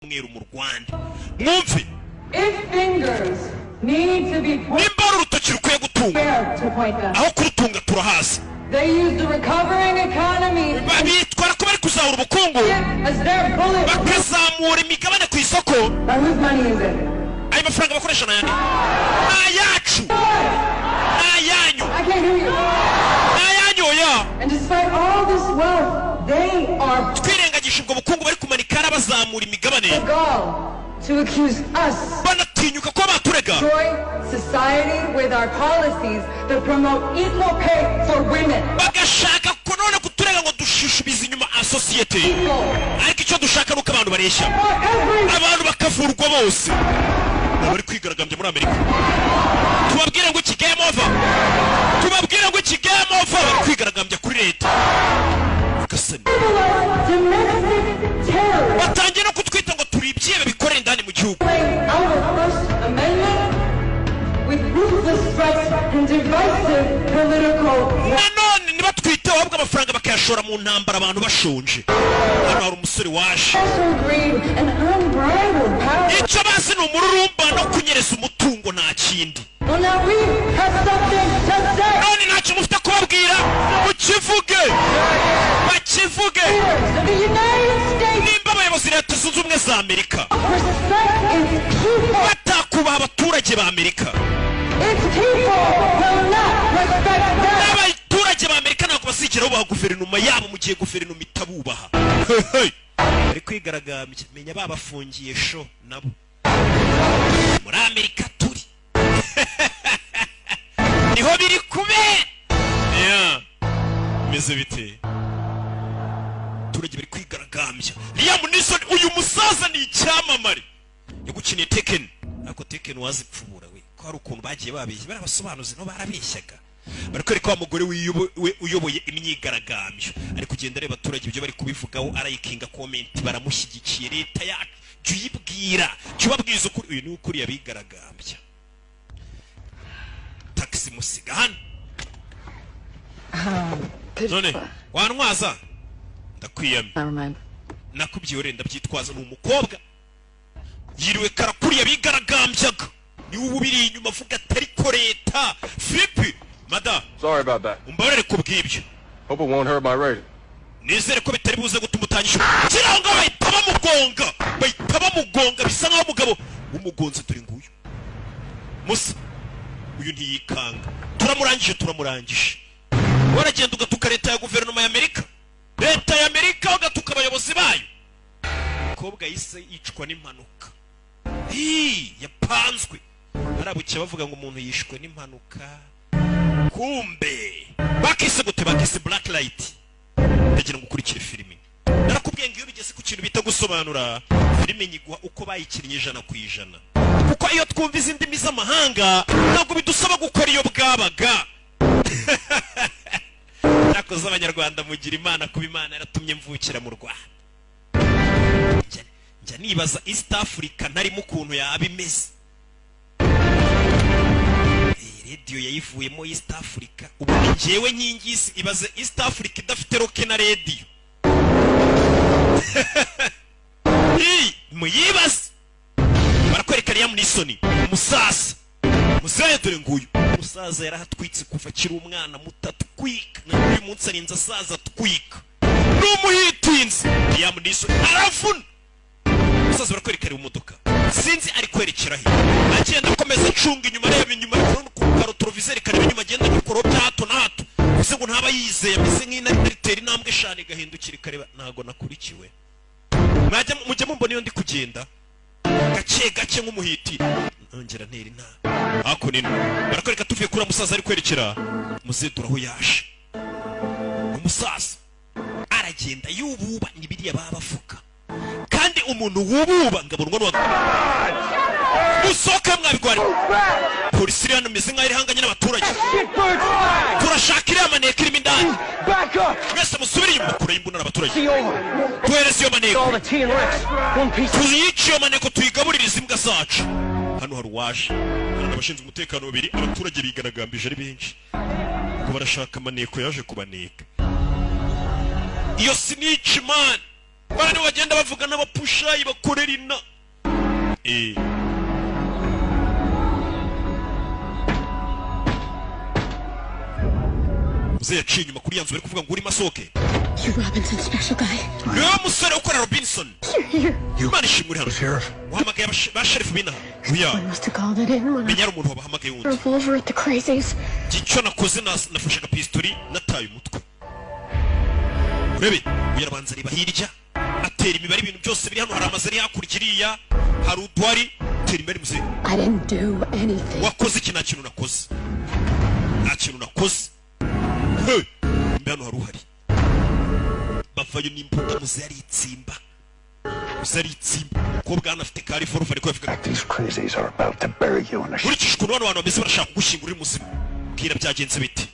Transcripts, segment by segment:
cyumweru mu Rwanda. Mwumve. If fingers need to be pointed, Nimba hari urutoki rukwiye gutunga, where to point them. aho kurutunga turahazi. They use the recovering economy Bitwara ko bari kuzahura ubukungu, as their bullet. bakazamura imigabane ku isoko. But whose money is it? Ayo mafaranga bakoresha ni ayandi? Ni ayacu, ni ayanyu. I can't hear you. Ni ayanyu, oya. And despite all this wealth, they are Twirengagije ubwo bukungu bari kumanika bazamura imigabane, gall to accuse us banatinyuka kuba baturega destroy society with our policies that promote equal pay for women. bagashaka ko none kuturega ngo dushishubiza inyuma sosiyete. Equal Ariko icyo dushaka ni uko abantu bareshya, for every abantu bakavurwa bose. Ni abari kwigaragambya muri Amerika. Tubabwire ngo iki? Game over. Tubabwire ngo iki? Game over. Bari kwigaragambya kuri leta. Gasani. Domestic terrorists. Batangiye no kutwita ngo turi ibyihebe bikorera indani mu gihugu. Our First Amendment with ruthless threats and divisive political Nanone ntibatwiteho, ahubwo amafaranga bakayashora mu ntambara, abantu bashonje. Hano hari umusore waje. National greed and unbridled power. Icyo bazi ni umururumba no kunyereza umutungo, nta kindi. Well, now we have something to say. None ntacyo mufite kubabwira, mukivuge, bakivuge. Leaders of the United States Nimba abayobozi Leta Zunze Ubumwe za Amerika respect its people. batakubaha abaturage ba Amerika, Its people will not respect them. n'abaturage ba Amerika ntabwo bazigera bubaha guverinoma yabo mu gihe guverinoma itabubaha. Hey! Bari kwigaragambya, menya babafungiye sho nabo. Muri Amerika turi niho biri kubera. Yeah. Bimeze bite? Abaturage bari kwigaragambya. Liam Neeson, uyu musaza ni icyamamare, yagukiniye Taken. Ariko Taken wazipfubura we, ko hari ukuntu bagiye babeshya bari abasobanuzi, no barabeshyaga. Bari kwereka wa mugore uyoboye imyigaragambyo, ari kugenda areba abaturage ibyo bari kubivugaho, arayikinga comment, baramushyigikiye. Leta yacu jya uyibwira, jya ubabwiza ukuri. Uyu niwe ukuriye abigaragambya. Taxi musiga hano. None wantwaza? Ndakwiyamye. Never mind. Nakubyiyoreye, ndabyitwaza. Ni umukobwa yiriwe karakuriya bigaragambyaga, niwe uba ubiri inyuma avuga ati ariko leta vipi mada. Sorry about that. Umbabarire ku bw'ibyo. Hope it won't hurt my rating. Nizere ko bitari buze gutuma utanyishyura. Kiri ngaho, bahita bamugonga, bahita bamugonga. Bisa nkaho umugabo umugonze, dore nguyu musa, uyu ntiyikanga. Turamurangije, turamurangije. Waragenda ugatuka leta ya guverinoma ya Amerika, leta ya Amerika, ugatuka abayobozi bayo. Umukobwa yahise yicwa n'impanuka. Hii, yapanzwe. Harabukiye bavuga ngo umuntu yishwe n'impanuka, kumbe bakise gute? Bakise Black Light. Ndagira ngo ukurikire filimi. Narakubwiye ngo iyo bigeze ku kintu bita gusobanura filime, nyiguha uko bayikinnye 100%, kuko iyo twumva izi ndimi z'amahanga ntabwo bidusaba gukora iyo bwabaga. Nakoze Abanyarwanda mugira Imana kuba Imana yaratumye mvukira mu Rwanda. Njya nibaza East Africa ntarimo ukuntu yaba imeze. Radiyo yayivuyemo East Africa, ubu ni njyewe nkingi y'isi. Ibaze East Africa idafite Rocky na radiyo. Ii, muyibaze. Barakwereka Liam Neeson, umusaza muzehe, dore nguyu umusaza yarahatwitse kuva akiri umwana muto, atwika na uyu munsi arinze asaza atwika. Ni umuhitinzi Liam Neeson, aravuna umusaza. Barakwereka ari mu modoka, sinzi ari kwerekera he, agenda akomeza acunga inyuma, areba inyuma, ari kubona ku ka rétroviseur kareba inyuma, agenda agikora bya hato na hato, bivuze ngo ntaba yizeye, ameze nk'intare itera intambwe eshanu igahindukira ikareba. Ntago nakurikiwe. Mwajya mujya mumbona iyo ndi kugenda gake gake nk'umuhiti, nongera ntera intara hakuno ino. Barakwereka tuvuye kuri musaza ari kwerekera muzehe, aho yaje. Umusaza aragenda yububa, ni biriya baba bavuga. Kandi umuntu wububa ngo abonwa n'uwa musohoke mwabigwari. Polisi iri hano imeze nk'aho ihanganye n'abaturage. Turashaka iriya maneko irimo indani. Mwese musubire inyuma, kure y'imbunda abaturage. Tuhereze iyo maneko, tuyice iyo maneko, tuyigaburire izi mbwa zacu. Hano hari uwaje, hari n'abashinzwe umutekano babiri. Abaturage bigaragambije ari benshi ngo barashaka maneko, yaje kubaneka iyo snitch man. Bana nibo bagenda bavuga n'abapushayi bakorera ina. Muzehe yaciye inyuma kuri ya nzu bari kuvuga ngo urimo asohoke. You Robinson special guy. Niwe musore ukora Robinson. You're here. Imana ishimwe, uri hano. Sheriff. Wahamagaye ba sheriff b'inaha oya? I must have called it in when I Menya ari umuntu wabahamagaye wundi. revolver at the crazies. Icyo nakoze, nafashe agapistori, nataye umutwe. Urebe uyu arabanza areba hirya, atera imibare ibintu byose biri hano. Hari amazu ari hakurya iriya, hari uduhari. Tera imibare muzehe. I didn't do anything. Wakoze iki? Nta kintu nakoze, nta kintu nakoze. Hey! Mbe hano hari uhari, bavayo n'imbunda. Muzehe aritsimba, muzehe aritsimba. Umukobwa hano afite ka revolver, ariko yavuga. These crazies are about to bury you in a Nkurikije ukuntu bano bantu bameze, barashaka kugushyingura uri muzima. Bwira, byagenze bite?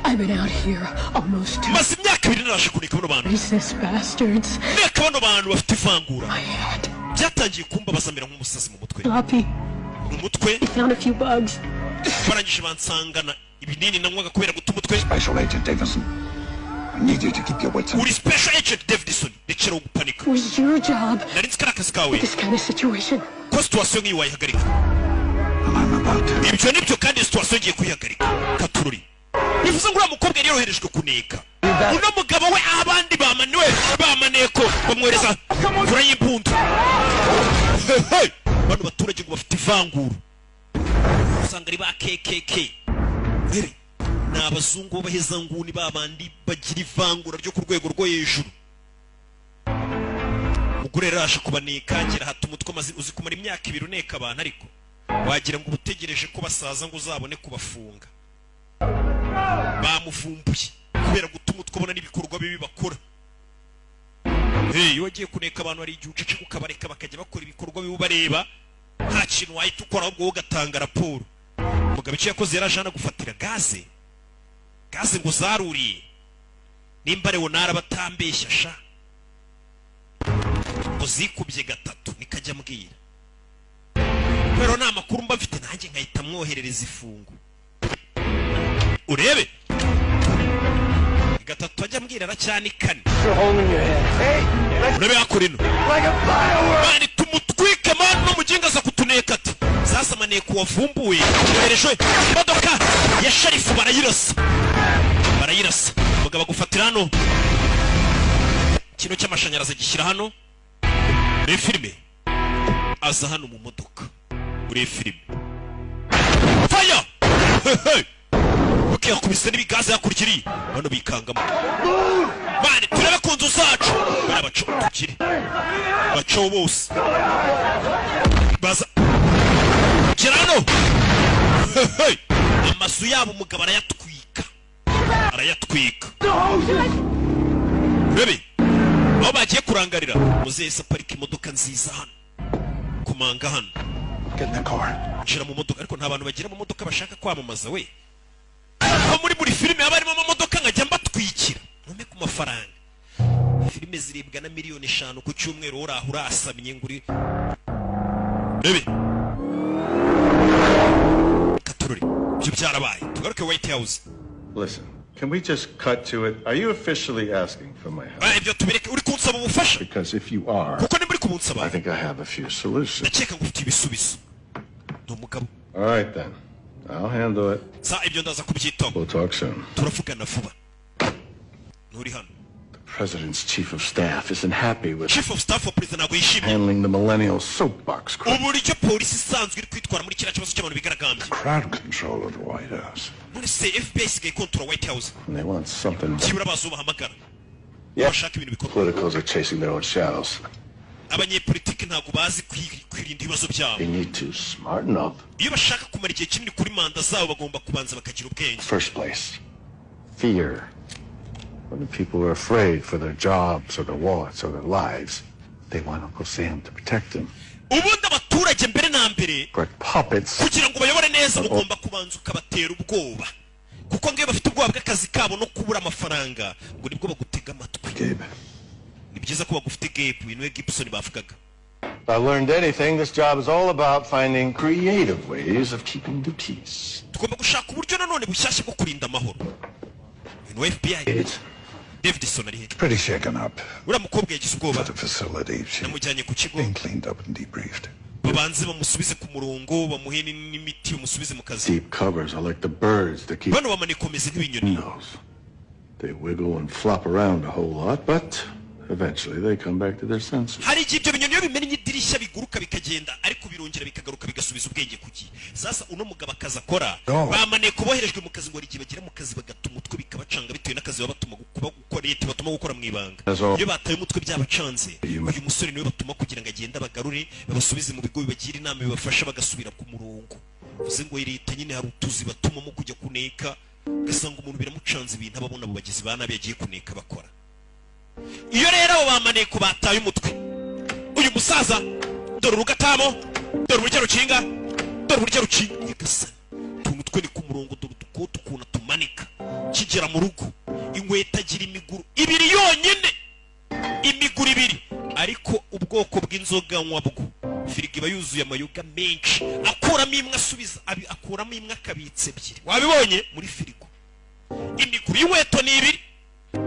I've been out here almost 2 Maze imyaka 2 narashe kuneka bano bantu. racist bastards. Neka bano bantu bafite ivangura. My head. Byatangiye kumbabaza, mera nk'umusazi mu mutwe. Sloppy. Mu mutwe. They found a few bugs. Barangije bansangana ibinini nanywaga kubera guta umutwe. Special Agent Davidson. We need you to keep your wits in. Uri Special Agent Davidson, rekera gupanika. It was your job. Nari nzi ko ari akazi kawe. This kind of situation. Ko situation nk'iyi wayihagarika. And I'm about to. Ibyo nibyo, kandi situation ngiye kuyihagarika. Katururi bivuze ngo uriya mukobwa yari yoroherejwe kuneka uno mugabo we, aho abandi bamaniwe bamaneko bamwohereza kure y'imbunda. Hey, hey! Bano baturage ngo bafite ivangura, usanga ari ba KKK. Rebe, ni abazungu b'abahezanguni, ba bandi bagira ivangura ryo ku rwego rwo hejuru. Umugore rero araje kubaneka, ngira hata umutwe amaze. Uzi kumara imyaka 2 uneka abantu, ariko wagira ngo uba utegereje ko basaza ngo uzabone kubafunga. Bamuvumbuye kubera guta umutwe, ubona n'ibikorwa bibi bakora. Hey, iyo wagiye kuneka abantu, hari igihe uceceka ukabareka bakajya bakora ibikorwa bibi ubareba, nta kintu wahita ukora, ahubwo wowe ugatanga raporo. Umugabo icyo yakoze, yaraje hano gufatira gaze. Gaze ngo zaruriye, nimba Leonard batambeshya sha, ngo zikubye gatatu, nikajya ambwira. Kubera nta makuru mba mfite, nanjye nkahita mwoherereza ifungo. Urebe, gatatu ajya ambwira, aracyani kane. Urebe hakurino, mani tumutwike mani, no muginga aza kutuneka. Ati sasa maneko wavumbuye yoherejwe imodoka ya sheriff, barayirasa, barayirasa. Umugabo agufatira hano kino cy'amashanyarazi, gishyira hano muri filime. Aza hano mu modoka muri filime, fire. Hey, hey! Okay, yakubise n'ibigaze hakurikiriye, bano bikangamo. Mani turebe ku nzu zacu, bariya baco tukiri baco bose baza gera hano. Hey, hey! Amazu yabo umugabo arayatwika, arayatwika. Rebe aho bagiye kurangarira. Muzehe se aparika imodoka nziza hano, kumanga hano. Get in the car. Nshira mu modoka, ariko nta bantu bagira mu modoka bashaka kwamamaza we. Aho muri buri filime haba harimo amamodoka, nkajya mbatwikira ntume ku mafaranga. Filime ziribwa na miliyoni 5 ku cyumweru, uraho urasamye ngo uri. Rebe katururi, ibyo byarabaye. Tugaruke White House. Listen, can we just cut to it? Are you officially asking for my help? Ah, ibyo tubireke. Uri kunsaba ubufasha? Because if you are, Kuko nimba uri kubunsaba, I think I have a few solutions. ndakeka ngo ufite ibisubizo. Ni umugabo. All right then. I'll handle it. Sa ibyo ndaza kubyitaho. We'll talk soon. Turavugana vuba. Nturi hano. The president's chief of staff isn't happy with Chief of staff wa perezida ntabwo yishimiye handling the millennial soapbox crowd. uburyo polisi isanzwe iri kwitwara muri kiriya kibazo cy'abantu bigaragambye. Crowd control of the White House. None se FBI isigaye kontora White House? And they want something. Byibura bazi uwo bahamagara. Yeah. Bashaka ibintu bikorwa. Politicals are chasing their own shadows. Abanyepolitiki ntabwo bazi kwirinda ibibazo byabo. They need to smarten up. Iyo bashaka kumara igihe kinini kuri manda zabo, bagomba kubanza bakagira ubwenge. First place. Fear. When the people are afraid for their jobs or their wallets or their lives, they want Uncle Sam to protect them. Ubundi abaturage mbere na mbere, Like puppets. kugira ngo bayobore neza, ugomba kubanza ukabatera ubwoba, kuko ngiyo bafite ubwoba bw'akazi kabo no kubura amafaranga, ngo nibwo bagutega amatwi. Gabe. Ni byiza ko bagufite Gabe. Uyu niwe Gibson bavugaga. If I learned anything, this job is all about finding creative ways of keeping the peace. Tugomba gushaka uburyo nanone bushyashya bwo kurinda amahoro. Uyu ni FBI. It's Davidson ari he? Pretty shaken up. Uriya mukobwa yagize ubwoba. At the facility, she's Namujyanye ku kigo. being cleaned up and debriefed. Babanze bamusubize ku murongo, bamuhe n'imiti, bamusubize mu kazi. Deep covers are like the birds that keep Bano bamaneko bameze nk'ibinyoni. windows. They wiggle and flop around a whole lot, but eventually they come back to their senses. Hari igihe ibyo binyoni iyo bimennye idirishya biguruka bikagenda, ariko birongera bikagaruka bigasubiza ubwenge ku gihe. Sasa uno mugabo akazi akora, No. bamaneko boherejwe mu kazi, ngo hari igihe bagera mu kazi bagata umutwe bikabacanga bitewe n'akazi baba batuma kuba gukora, leta batuma gukora mu ibanga. That's all. Iyo bataye umutwe byabacanze, uyu musore niwe batuma kugira ngo agende abagarure, babasubize mu bigo, bibagire inama, bibafasha bagasubira ku murongo. Bivuze ngo leta nyine hari utuzi batumamo kujya kuneka, ugasanga umuntu biramucanze, ibintu ababona abo bagizi ba nabi yagiye kuneka bakora. Iyo rero abo bamaneko bataye umutwe, uyu musaza dore urugatamo, dore uburyo rukinga, dore uburyo rukinga. Nyagasani, utuntu twe ni ku murongo. Dore udukote ukuntu tumanika kigera mu rugo. Inkweto agira imiguru ibiri yonyine, imiguru ibiri, ariko ubwoko bw'inzoga nywa bwo firigo iba yuzuye amayoga menshi. Akuramo imwe asubiza akuramo imwe akabitsa ebyiri. Wabibonye muri firigo, imiguru y'inkweto ni ibiri,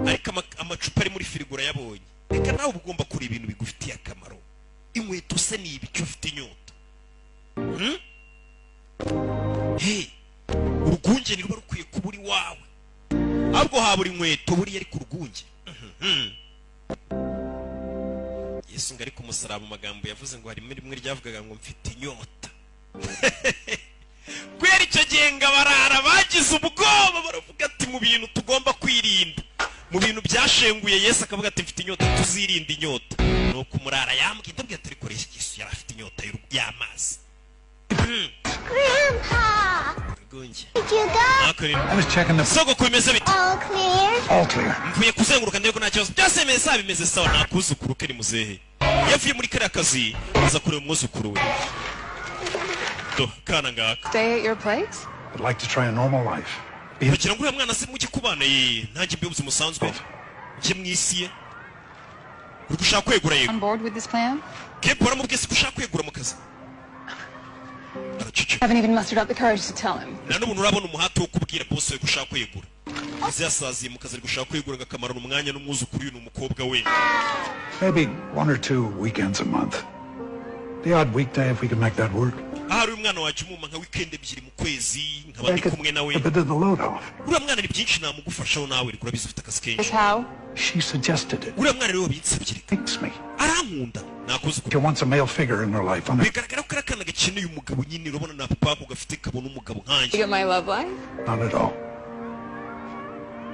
ariko amacupa ari muri firigo urayabonye. Reka nawe uba ugomba kureba ibintu bigufitiye akamaro. Inkweto se ni ibiki ufite inyota? Hmm? Hey, urwunge ntiruba rukwiye kuba uri wawe, ahubwo habura inkweto buriya, ariko urwunge. Yesu ngo ari ku musaraba, mu magambo yavuze ngo harimo rimwe ryavugaga ngo "Mfite inyota." Kubera icyo gihe ngo abarara bagize ubwoba, baravuga ati mu bintu tugomba kwirinda, mu bintu byashenguye Yesu akavuga ati "Mfite inyota", tuzirinda inyota. Nuko umurara yambwiye, ndabwira ati ariko Yesu yari afite inyota y'amazi. Grandpa! Urwunge. Did you go? Hakurino. I was checking the Sogokuru, bimeze bite? All clear? All clear. Mvuye kuzenguruka ndebe ko nta kibazo, byose bimeze bimeze sawa. Nta kuzukuru ke ni muzehe. Yavuye muri kariya kazi aza kureba umwuzukuru we. Do kana ngaka. Stay at your place? I'd like to try a normal life. Be Kugira ngo uriya mwana se mujye kubana ye, ntange mbe ubuzima busanzwe, njye mu isi ye. Uri gushaka kwegura? Yego. On board with this plan? Kepo waramubwiye se ko ushaka kwegura mu kazi? Araceceka. Haven't even mustered up the courage to tell him. Nta n'umuntu urabona umuhate wo kubwira boss we ko ushaka kwegura. Izi yasaziye mu kazi, ari gushaka kwegura ngo akamarana umwanya n'umwuzukuru. Uyu ni umukobwa we. Maybe 1 or 2 weekends a month. The odd weekday if we can make that work. Ahari uyu mwana wajya umuma nka weekend ebyiri mu kwezi, nkaba ndi kumwe nawe. A bit of the load off. Uriya mwana ni byinshi namugufashaho nawe, reka urabizi ufite akazi kenshi. Is how? She suggested it. Uriya mwana rero wabinsabye, reka. Thanks me. Arankunda nakuzukuru. She wants a male figure in her life. I'm Bigaragara ko kariya kana gakeneye umugabo nyine. Urabona na papa wako gafite kabona umugabo nkanjye. You get my love life? Not at all.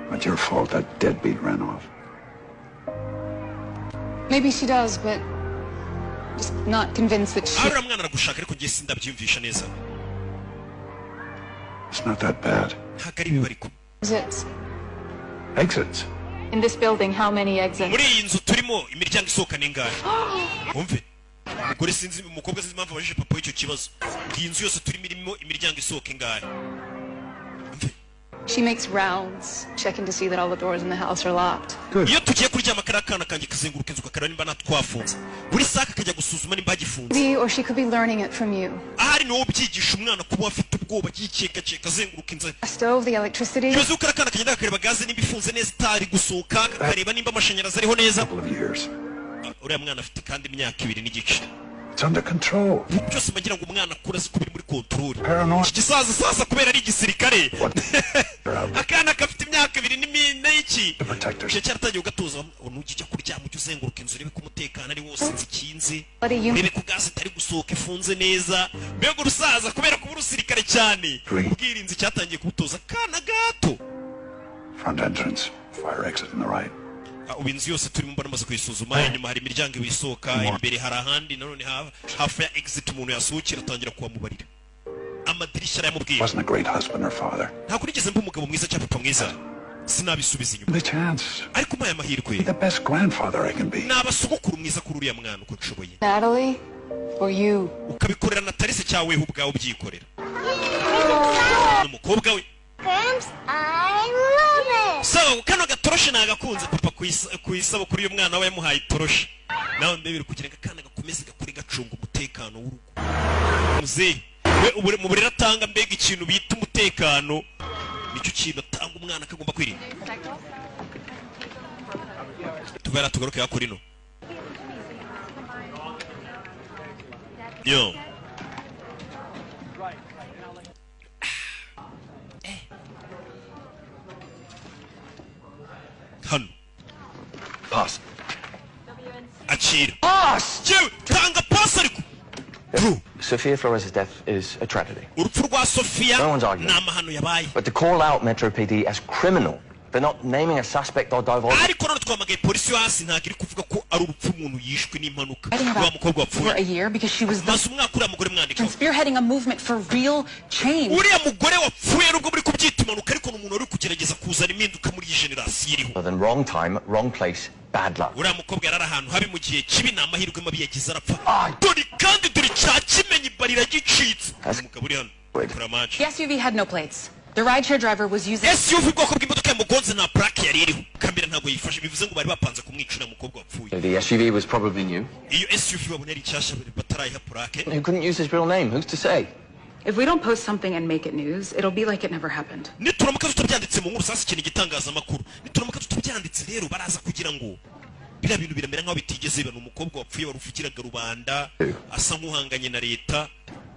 Not your fault that deadbeat ran off. Maybe she does, but just not convinced that she. Ahari uriya mwana aragushaka, ariko njye sindabyiyumvisha neza. It's not that bad. Ntabwo ari bibi ariko. Exits. Exits. In this building, how many exits? Muri iyi nzu turimo imiryango isohoka ni ingahe? Wumve umugore, sinzi umukobwa, sinzi impamvu abajije papa w'icyo kibazo. Iyi nzu yose turimo irimo imiryango isohoka ingahe? She makes rounds, checking to see that all the doors in the house are locked. Iyo tugiye kuryama, kariya kana kanjye kazenguruka inzu kakareba nimba natwafunze, buri saha kakajya gusuzuma nimba hagifunze. Be, or she could be learning it from you. Ahari ni wowe ubyigisha umwana kuba afite ubwoba, yikekakeka azenguruka inzu. The stove, the electricity. Ibaze uko kariya kana kagenda kakareba gaze nimba ifunze neza itari gusohoka, kakareba nimba amashanyarazi ariho neza. Uriya mwana afite kandi imyaka 2 n'igice. It's under control. Byose mbagira ngo umwana akure azi ko biri muri control. Paranoia. Iki gisaza sasa kubera ari igisirikare, akana gafite imyaka 2 n'iki cyo cyaratangiye ugatuza. Nujya ujya kuryama ujye uzenguruka inzu urebe ko umutekano ari wose, inzu ikinze, urebe ko gaze itari gusohoka ifunze neza. Mbega urusaza, kubera kuba urusirikare cyane, ubwirinzi cyatangiye kubutoza akana gato. Front entrance, fire exit on the right. Ah, ubu inzu yose turimo mbona amaze kuyisuzuma. Inyuma hari imiryango ibiri isohoka, imbere hari ahandi nanone hafi ya exit umuntu yasohokera. Atangira kuhamubarira amadirishya, arayamubwira. Wasn't a great husband or father. Ntabwo nigeze mba umugabo mwiza cyangwa papa mwiza, sinabisubiza inyuma. The chance. Ariko umpaye amahirwe, Be the best grandfather I can be. naba sogokuru mwiza kuri uriya mwana uko nshoboye. Natalie, or you? Ukabikorera Natalise cyangwa weho ubwawe ubyikorera n'umukobwa we. Gramps, I love it. So kano gatoroshi nagakunze papa. Ku isabukuru y'umwana we yamuhaye itoroshi. Nawe ndebere kugira ngo akana gakomeze gakure gacunga umutekano w'urugo. Muzehe we mu burere atanga, mbega ikintu bita umutekano nicyo kintu atanga, umwana akagomba kwirinda. Tuvera tugaruke hakurino. Yo. Hano. Pass. Akira. Pass! Yewe, tanga pass ariko. Sophia Flores' death is a tragedy. Urupfu rwa Sophia No one's arguing. ni amahano yabaye. But to call out Metro PD as criminal for not naming a suspect or divulging Ariko none twamagaye polisi yo hasi ntabwo iri kuvuga ko ari urupfu umuntu yishwe n'impanuka. Writing Wa about mukobwa for wapfuye. a year because she was the Maze umwaka uriya mugore mwandikaho. spearheading a movement for real change. Uriya mugore wapfuye nubwo muri kubyita impanuka ariko ni umuntu wari kugerageza kuzana impinduka muri iyi generasiyo iriho. than wrong time, wrong place, bad luck. Uriya mukobwa yari ari ahantu habi mu gihe kibi, ni amahirwe mabi yagize arapfa. Dore kandi dore cya kimenyi barira gicitse. Umugabo uri hano kora match. The SUV had no plates. The rideshare driver was using SUV ubwoko bw'imodoka yamugonze nta plaque yari iriho. Kamera ntabwo yifashe, bivuze ngo bari bapanze kumwica uriya mukobwa wapfuye. The SUV was probably new. Iyo SUV babona ari nshyashya batarayiha plaque. Who couldn't use his real name? Who's to say? If we don't post something and make it news, it'll be like it never happened. Nituramuka tutabyanditse mu nkuru, sasa ikintu igitangazamakuru, nituramuka tutabyanditse rero baraza kugira ngo biriya bintu biramera nk'aho bitigeze biba. Ni umukobwa wapfuye waruvugiraga rubanda asa nk'uhanganye na leta.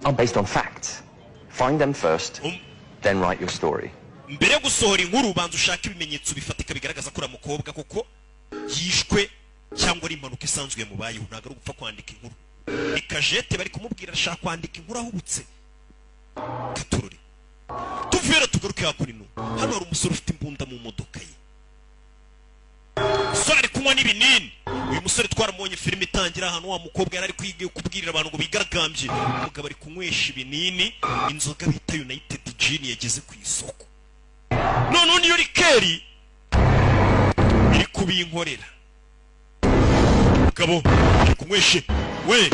Are based on facts. Find them first, then write your story. Mbere yo gusohora inkuru banza ushake ibimenyetso bifatika bigaragaza ko uriya mukobwa koko yishwe cyangwa ari impanuka isanzwe yamubayeho. Ntabwo ari ugupfa kwandika inkuru. Ni kajete bari kumubwira ashaka kwandika inkuru ahubutse. Katurore tuvere tugaruke hakurino. Hano hari umusore ufite imbunda mu modoka ye. Umusore ari kunywa n'ibinini. Uyu musore twaramubonye filime itangira ahantu wa mukobwa yari ari kwiga kubwirira abantu ngo bigaragambye. Umugabo ari kunywesha ibinini inzoga bita United Gin yageze ku isoko. None niyo rikeri iri kubinkorera. Mugabo ari kunyweshe we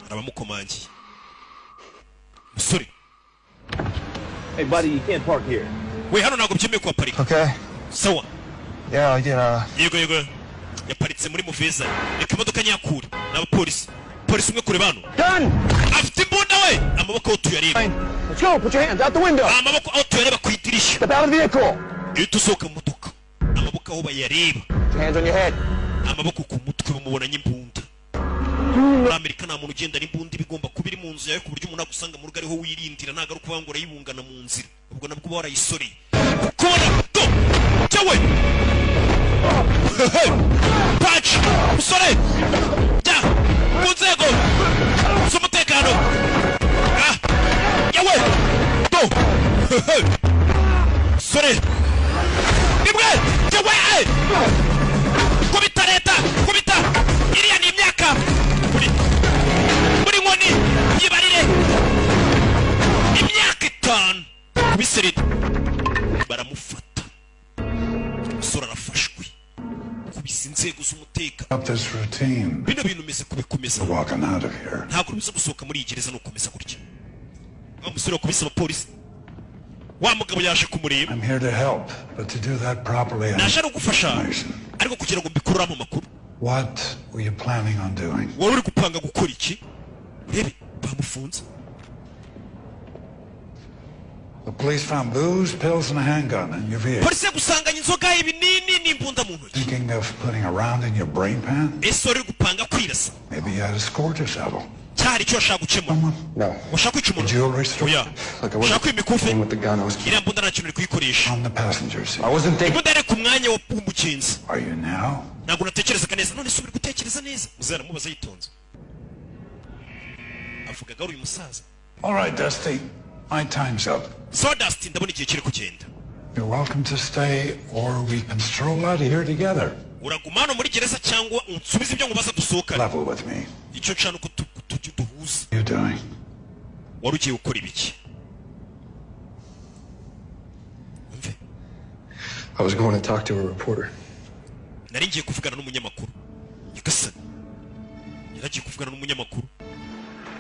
arabamukomangiye. Musore. Hey, buddy, you can't park here. We hano ntabwo byemewe kuhaparika. Okay. Sawa. Yeah, I did. Yego yego. Yaparitse muri muveza. Reka imodoka nyakure. N'abapolisi. Polisi umwe kure bano. Gun! Afite imbunda we. Amaboko aho tuyareba. Let's go. Put your hands out the window. Amaboko aho tuyareba ku idirishya. Step out of the vehicle. Iyo tusohoka mu modoka. Amaboko aho bayareba. Put your hands on your head. Amaboko ku mutwe bamubonanye imbunda. Muri Amerika nta muntu ugenda n'imbunda, iba igomba kuba iri mu nzu yawe ku buryo umuntu agusanga mu rugo ariho wirindira. Ntabwo ari ukuvuga ngo urayibungana mu nzira, ubwo nabwo uba warayisoreye. Kubona do cyawe paci musore jya ku nzego z'umutekano. Ah, yawe do sore nimwe cyawe kubita leta kubita iriya ni imyaka muri nkoni yibarire imyaka 5 kubisereta baramufata. Umusore arafashwe kubisa inzego z'umutekano. Up this routine. Bino bintu umeze kubikomeza. Walking out of here. Ntabwo urubuza gusohoka muri iyi gereza no gukomeza gutya. Wa musore wakubise abapolisi, wa mugabo yaje kumureba. I'm here to help, but to do that properly, I Naje ari ugufasha ariko kugira ngo mbikuramo amakuru. What were you planning on doing? Wari uri gupanga gukora iki? Urebe bamufunze. The police found booze, pills, and a handgun in your vehicle. Polisi yagusanganye inzoga, ibinini n'imbunda mu ntoki. Thinking of putting a round in your brain pan? Ese wari uri gupanga kwirasa? Maybe you had a score to settle. Cyari icyo washaka gukemura? No. Washaka kwica umuntu? Jewelry store? Oya. Look, I Ushaka wasn't kwiba imikufi? with the gun. I was. Iriya mbunda nta kintu uri kuyikoresha. On the passenger seat. I wasn't thinking. Imbunda yari ku mwanya w'umugenzi. Are you now? Ntabwo natekerezaga neza. None se uri gutekereza neza? Muzehe aramubaza yitonze, avugaga ari uyu musaza. All right, Dusty. My time's up. So Dusty, ndabona igihe kiri kugenda. You're welcome to stay, or we can stroll out of here together. Uraguma hano muri gereza cyangwa unsubize ibyo nkubaza dusohokane. Level with me. Icyo nshaka uko tujya duhuza. You doing? Wari ugiye gukora ibiki? I was going to talk to a reporter. Nari ngiye kuvugana n'umunyamakuru. Nyagasani, yari agiye kuvugana n'umunyamakuru.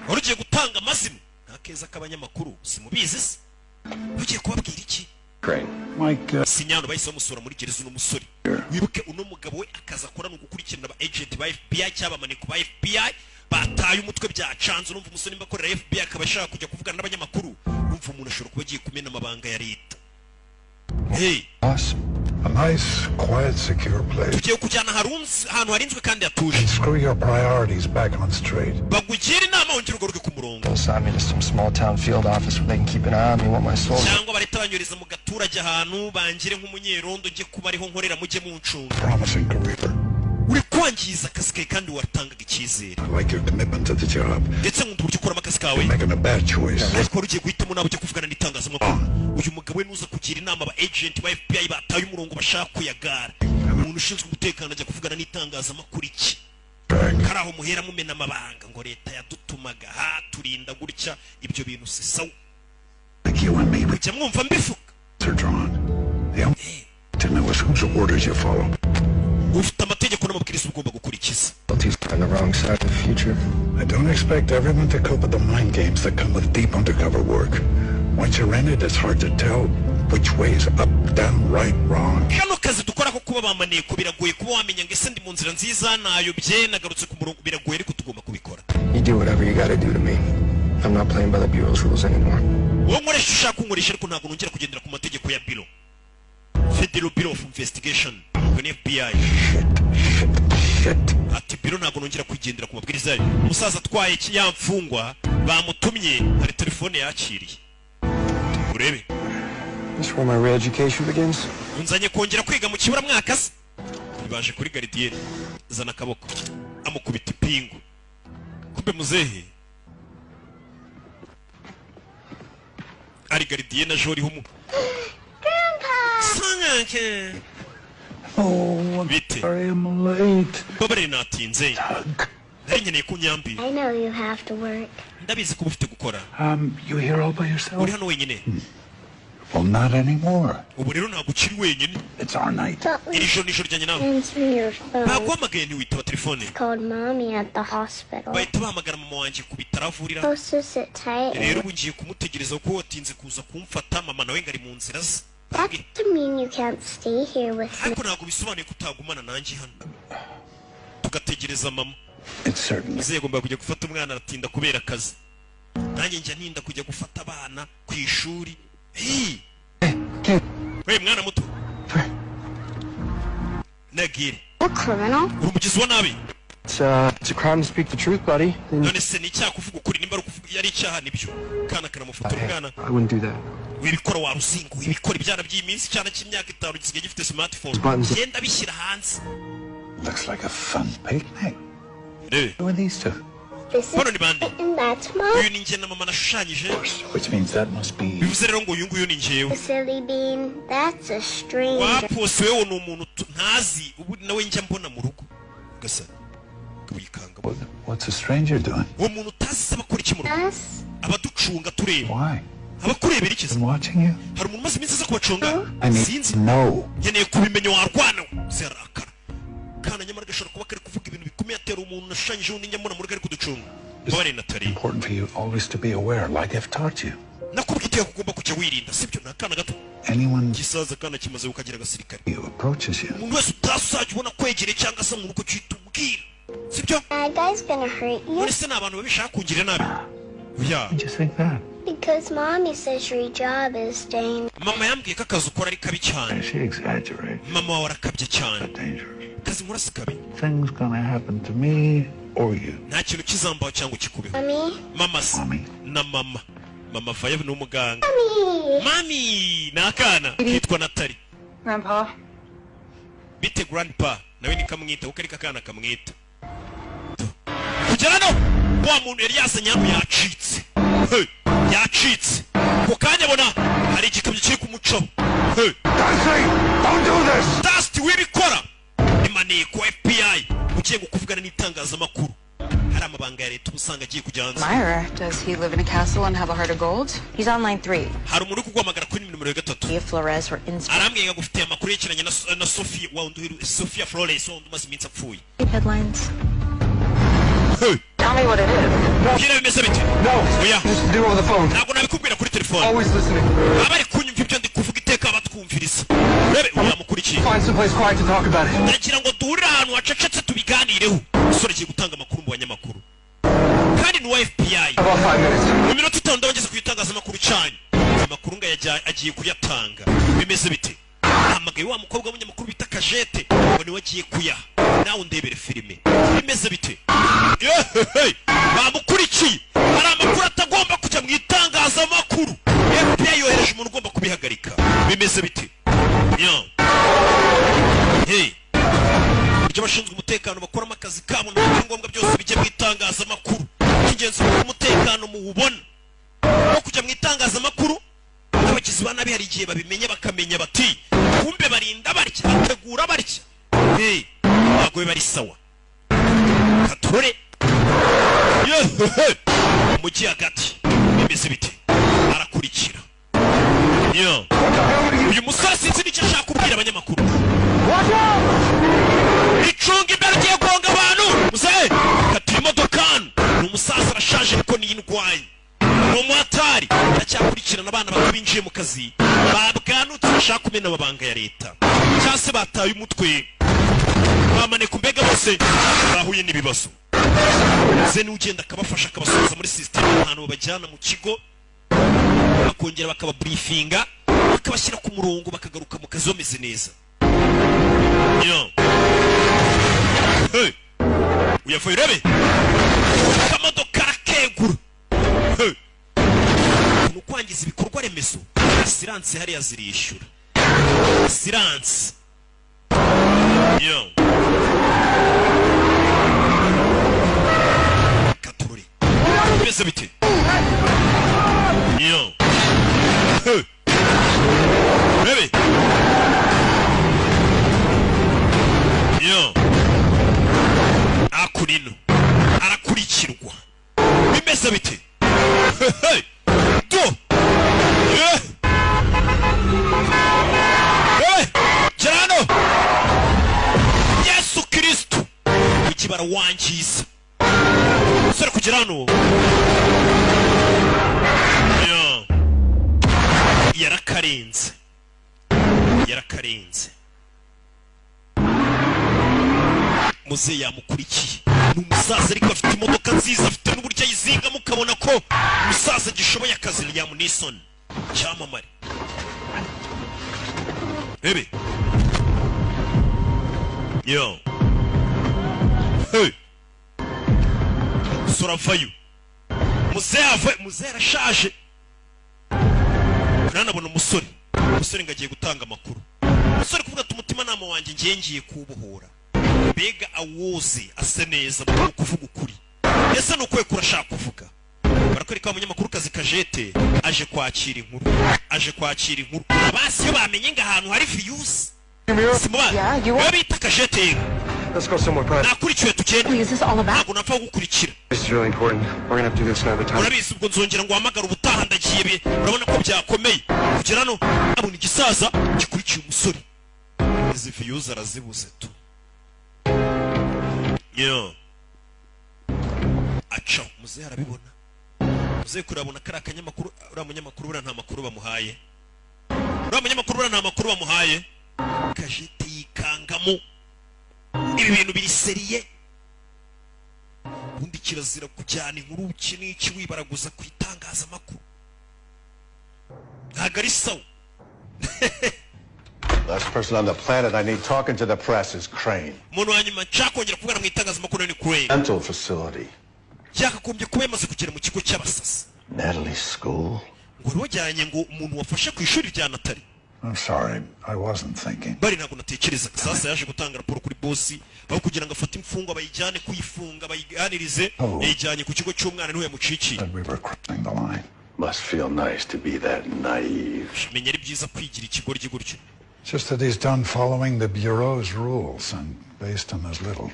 Wari ugiye gutanga amazina nta keza k'abanyamakuru, simubizi se? Wari ugiye kubabwira iki? Crane. Mike, Sinyano bahise bamusura muri gereza. Uno musore, wibuke uno mugabo we akazi akora ni ugukurikirana aba agent ba FBI cyangwa abamaneko ba FBI bataye umutwe byacanze. Urumva umusore nimba akorera FBI akaba ashaka kujya kuvugana n'abanyamakuru, urumva umuntu ashobora kuba agiye kumena amabanga ya leta. Hey. Boss. A nice, quiet, secure place. Tugiye kujyana ahantu harinzwe kandi hatuje. Screw your priorities back on straight. Bakugira inama wongere ugaruke ku murongo. They'll assign me to some small town field office where they can keep an eye on me while my soul. Cyangwa bareta banyuriza mu gaturage ahantu bangire nk'umunyerondo, njye kuba ariho nkorera, mujye muncunga. Promising career. Uri kwangiza akazi kawe kandi watangaga icyizere. I like your commitment to the job. Ndetse nkunda uburyo ukoramo akazi kawe. Making a bad choice. Ariko wari ugiye guhitamo nawe ujya kuvugana n'itangazamakuru. Uyu mugabo we nuza kugira inama aba agent ba FBI bataye umurongo bashaka kuyagara. Umuntu ushinzwe umutekano ajya kuvugana n'itangazamakuru iki? Kari aho muhera mumena amabanga ngo leta yadutumaga ha turinda gutya, ibyo bintu si sawa. Like you and me, we Jya mwumva mbivuga. are drawn. The only to know is whose orders you follow. Ufite amategeko n'amabwiriza ugomba gukurikiza. He's on the wrong side of the future. I don't expect everyone to cope with the mind games that come with deep undercover work. Once you're in it, it's hard to tell which way is up, down, right, wrong. Kano kazi dukora ko kuba bamaneko biragoye kuba wamenya ngo ese ndi mu nzira nziza, nayobye, nagarutse ku murongo, biragoye ariko tugomba kubikora. You do whatever you gotta do to me. I'm not playing by the Bureau's rules anymore. Wowe nkoresha ushaka kunkoresha, ariko ntabwo nongera kugendera ku mategeko ya Bureau, Federal Bureau of Investigation, ubwo ni FBI. Ati Bureau ntabwo nongera kugendera ku mabwiriza yayo. Umusaza atwaye ya mfungwa bamutumye, hari telefone yakiriye, urebe. This is where my re-education begins. Unzanye kongera kwiga mu kiburamwaka se? Baje kuri gardien, zana akaboko, amukubita ipingu. Kumbe muzehe ari gardien na jori humu. Grandpa! Oh, I'm Bite. sorry I'm late. Mbabarire natinze, nari nkeneye ko unyambira. I know you have to work. Ndabizi ko uba ufite gukora. You here all by yourself? Uri hano wenyine? Well, not anymore. Ubu rero ntabwo ukiri wenyine. It's our night. But we Iri joro ni ijoro ryanjye nawe. answer your phone. Baguhamagaye ntiwitaba telefone. Called mommy at the hospital. Bahita bahamagara mama wanjye ku bitaro avurira. Supposed to sit tight. Rero ubu ngiye kumutegereza kuko watinze kuza kumfata, mama nawe ngo ari mu nzira ze. That doesn't mean you can't stay here with me. Ariko ntabwo bisobanuye ko utagumana nanjye hano tugategereza mama. It's certainly Muzehe agomba kujya gufata umwana, aratinda kubera akazi. Nanjye njya ntinda kujya gufata abana ku ishuri. Hey! We mwana muto nagire. A criminal? Uri umugizi wa nabi. It's a crime to speak the truth, buddy. Then None se ni icyaha kuvuga ukuri? Nimba ari ukuvuga ari icyaha nibyo. Kana karamufotora umwana. I wouldn't do that. Wibikora wa ruzingo, wibikora. Ibyana by'iyi minsi, icyana cy'imyaka 5 gisigaye gifite smartphone. Buttons. Genda bishyira hanze. Looks like a fun picnic. Rebe. Who are these two? This is Bano ni bande? and that's mom. Uyu ni njye na mama nashushanyije. Which means that must be Bivuze rero ngo uyu nguyu ni njyewe. Silly bean. That's a stranger. Wapose wewe ni umuntu ntazi ubu nawe njya mbona mu rugo gasa wikanga. What's a stranger doing? Uwo muntu utazi se abakora iki mu rugo? Us? Abaducunga tureba. Why? Abakurebera iki se? Been watching you? Hari umuntu umaze iminsi aza kubacunga? I need Sinzi. to know. Nkeneye kubimenya warwana we. Zirakara kana, nyamara gashobora kuba kari kuvuga ibintu bikomeye atera umuntu nashushanyije undi njya mbona mu rugo ari kuducunga. Mbabarire Natali. Important for you always to be aware, like I've taught you. Nakubwiye iteka ko ugomba kujya wirinda, sibyo? Ni akana gato. Anyone Gisaza kana kimaze kukagira agasirikare. you approaches you, Umuntu wese utazi uzajya ubona kwegereye cyangwa se mu rugo cyita ubwira, sibyo? That guy's gonna hurt you None se ni abantu babishaka kungirira nabi? Oya. you just think that. because mommy says your job is dangerous. Mama yambwiye ko akazi ukora ari kabi cyane. She exaggerates. Mama wawe arakabye cyane. Dangerous. Akazi nkora si kabi. Things gonna happen to me or you. Nta kintu kizambaho cyangwa kikubeho. Mommy? Mama se Mommy. na mama, mama vayo ni umuganga. Mommy! Mami ni akana kitwa Natali. Grandpa? Bite grandpa, nawe nikamwita kuko ariko akana kamwita. Kugera hano wa muntu yari yazanye hano yacitse. Hey, yacitse ku kanya abona hari igikamyo kiri kumucaho. Hey. Darcy! Don't do this! Dusty, wibikora! Ni maneko FBI ugiye kuvugana n'itangazamakuru, hari amabanga ya leta uba usanga agiye kujya hanze. Myra, does he live in a castle and have a heart of gold? He's on line 3. Hari umuntu uri kuguhamagara kuri nimero ya 3. Sophia Flores were in Arambwiye ngo agufitiye amakuru yerekeranye na Sophia wa wundi Sophia Flores wa wundi umaze iminsi apfuye. headlines. Hey. Tell me what it is. Mbwira bimeze bite? No. Oya. Just do over the phone. Ntabwo nabikubwira kuri telefone. Always listening. Baba bari kunyumva ibyo ndi kuvuga iteka batwumviriza. Urebe uriya mukurikiye. Find someplace quiet to talk about it. Ndagira ngo duhurire ahantu hacecetse tubiganireho. Umusore agiye gutanga amakuru mu banyamakuru kandi ni uwa FBI. About 5 minutes. Mu minota 5 ndaba ngeze ku itangazamakuru cyanyu. Amakuru ngo agiye kuyatanga. Bimeze bite? Ahamagaye wa mukobwa w'umunyamakuru bita Kajete ngo niwe agiye kuyaha. Nawe undebere filime bimeze bite? Yehehe, bamukurikiye. Hari amakuru atagomba kujya mu itangazamakuru. FBI yohereje umuntu ugomba kubihagarika. Bimeze bite? Yo. Hey, ibyo abashinzwe umutekano bakoramo akazi kabo ntabwo ari ngombwa byose bijye mu itangazamakuru. Icy'ingenzi ni uko umutekano muwubona no kujya mu itangazamakuru. N'abagizi ba nabi hari igihe babimenya, bakamenya bati kumbe barinda barya, bategura barya. Hey, ntabwo biba ari sawa. Katurore yehehe, mu mujyi hagati bimeze bite? Arakurikira. Yo, uyu musore sinzi n'icyo ashaka kubwira abanyamakuru. Icunga imbere, ugiye guhonga abantu. Muzehe katira imodoka hano. Ni umusaza, arashaje, ariko niyo indwaye ni umuhatari. Aracyakurikirana abana bato binjiye mu kazi, babwanutse, bashaka kumena amabanga ya leta cyangwa se bataye umutwe, bamaneka. Mbega bose bahuye n'ibibazo. Ze niwe ugenda akabafasha, akabasubiza muri sisiteme, ahantu babajyana mu kigo, bakongera bakababrifinga, bakabashyira ku murongo, bakagaruka mu kazi bameze neza. Yo. Hey. Uyavuye urebe akamodoka karakegura. Hey. Ni ukwangiza ibikorwa remezo. Assurance hariya zirishyura, assurance. Yo, katururi bimeze bite? Yo. Hey. Urebe. Yo, akurino arakurikirwa. Bimeze bite? Hey. Do. Eh. Hey. Gerano Yesu Kristo, kuki barawangiza umusore kugera hano? Yo. Yarakarenze, yarakarenze. Muze yamukurikiye. Ni umusaza ariko afite imodoka nziza, afite n'uburyo ayizingamo, ukabona ko umusaza agishoboye akazi. Liam Neeson, cyamamare. Ebe yo, hey, sora vayo. Muze ave, muze arashaje. Uranabona umusore, umusore ngo agiye gutanga amakuru. Umusore kuvuga ati umutimanama wanjye ngiye ngiye kuwubohora, mbega awoze ase neza mu kuvuga ukuri. Ese ni ukwe kurashaka kuvuga? Barakwereka umunyamakuru kazi Kajete aje kwakira inkuru, aje kwakira inkuru. Basi iyo bamenye ngo ahantu hari views simubazi iyo bita Kajete. Let's go somewhere private. Nakurikiwe, tugende. Is this all about? Ntabwo napfa kugukurikira. This is really important. We're gonna have to do this another time. Urabizi, ubwo nzongera ngo uhamagare ubutaha, ndagiye. Urabona ko byakomeye. Kugera hano abona igisaza gikurikiye umusore. Izi views arazibuze tu. Yo, aca muzehe arabibona. Muzehe kurabona kari akanyamakuru. Uriya munyamakuru buriya nta makuru bamuhaye, uriya munyamakuru buriya nta makuru bamuhaye. Kajete yikangamo, ibi bintu biri sérieux. Ubundi kirazira kujyana inkuru iki n'iki wibaraguza ku itangazamakuru, ntabwo ari sawa. Last person on the planet I need talking to the press is Crane. Umuntu wa nyuma nshaka kongera kuvugana mu itangazamakuru ni Crane. Mental facility. Yakagombye kuba yamaze kugera mu kigo cy'abasasi. Natalie's school. Ngo wari wajyanye ngo umuntu wafashe ku ishuri rya Natali. I'm sorry, I wasn't thinking. Bari ntabwo natekereza. Sasa yaje gutanga raporo kuri bosi, aho kugira ngo afate imfungwa bayijyane kuyifunga bayiganirize, Oh. yayijyanye ku kigo cy'umwana, niho yamucikiye. That we were crossing the line. Must feel nice to be that naive. Menya ari byiza kwigira ikigoryi gutyo. Just that he's done following the Bureau's rules and based on his little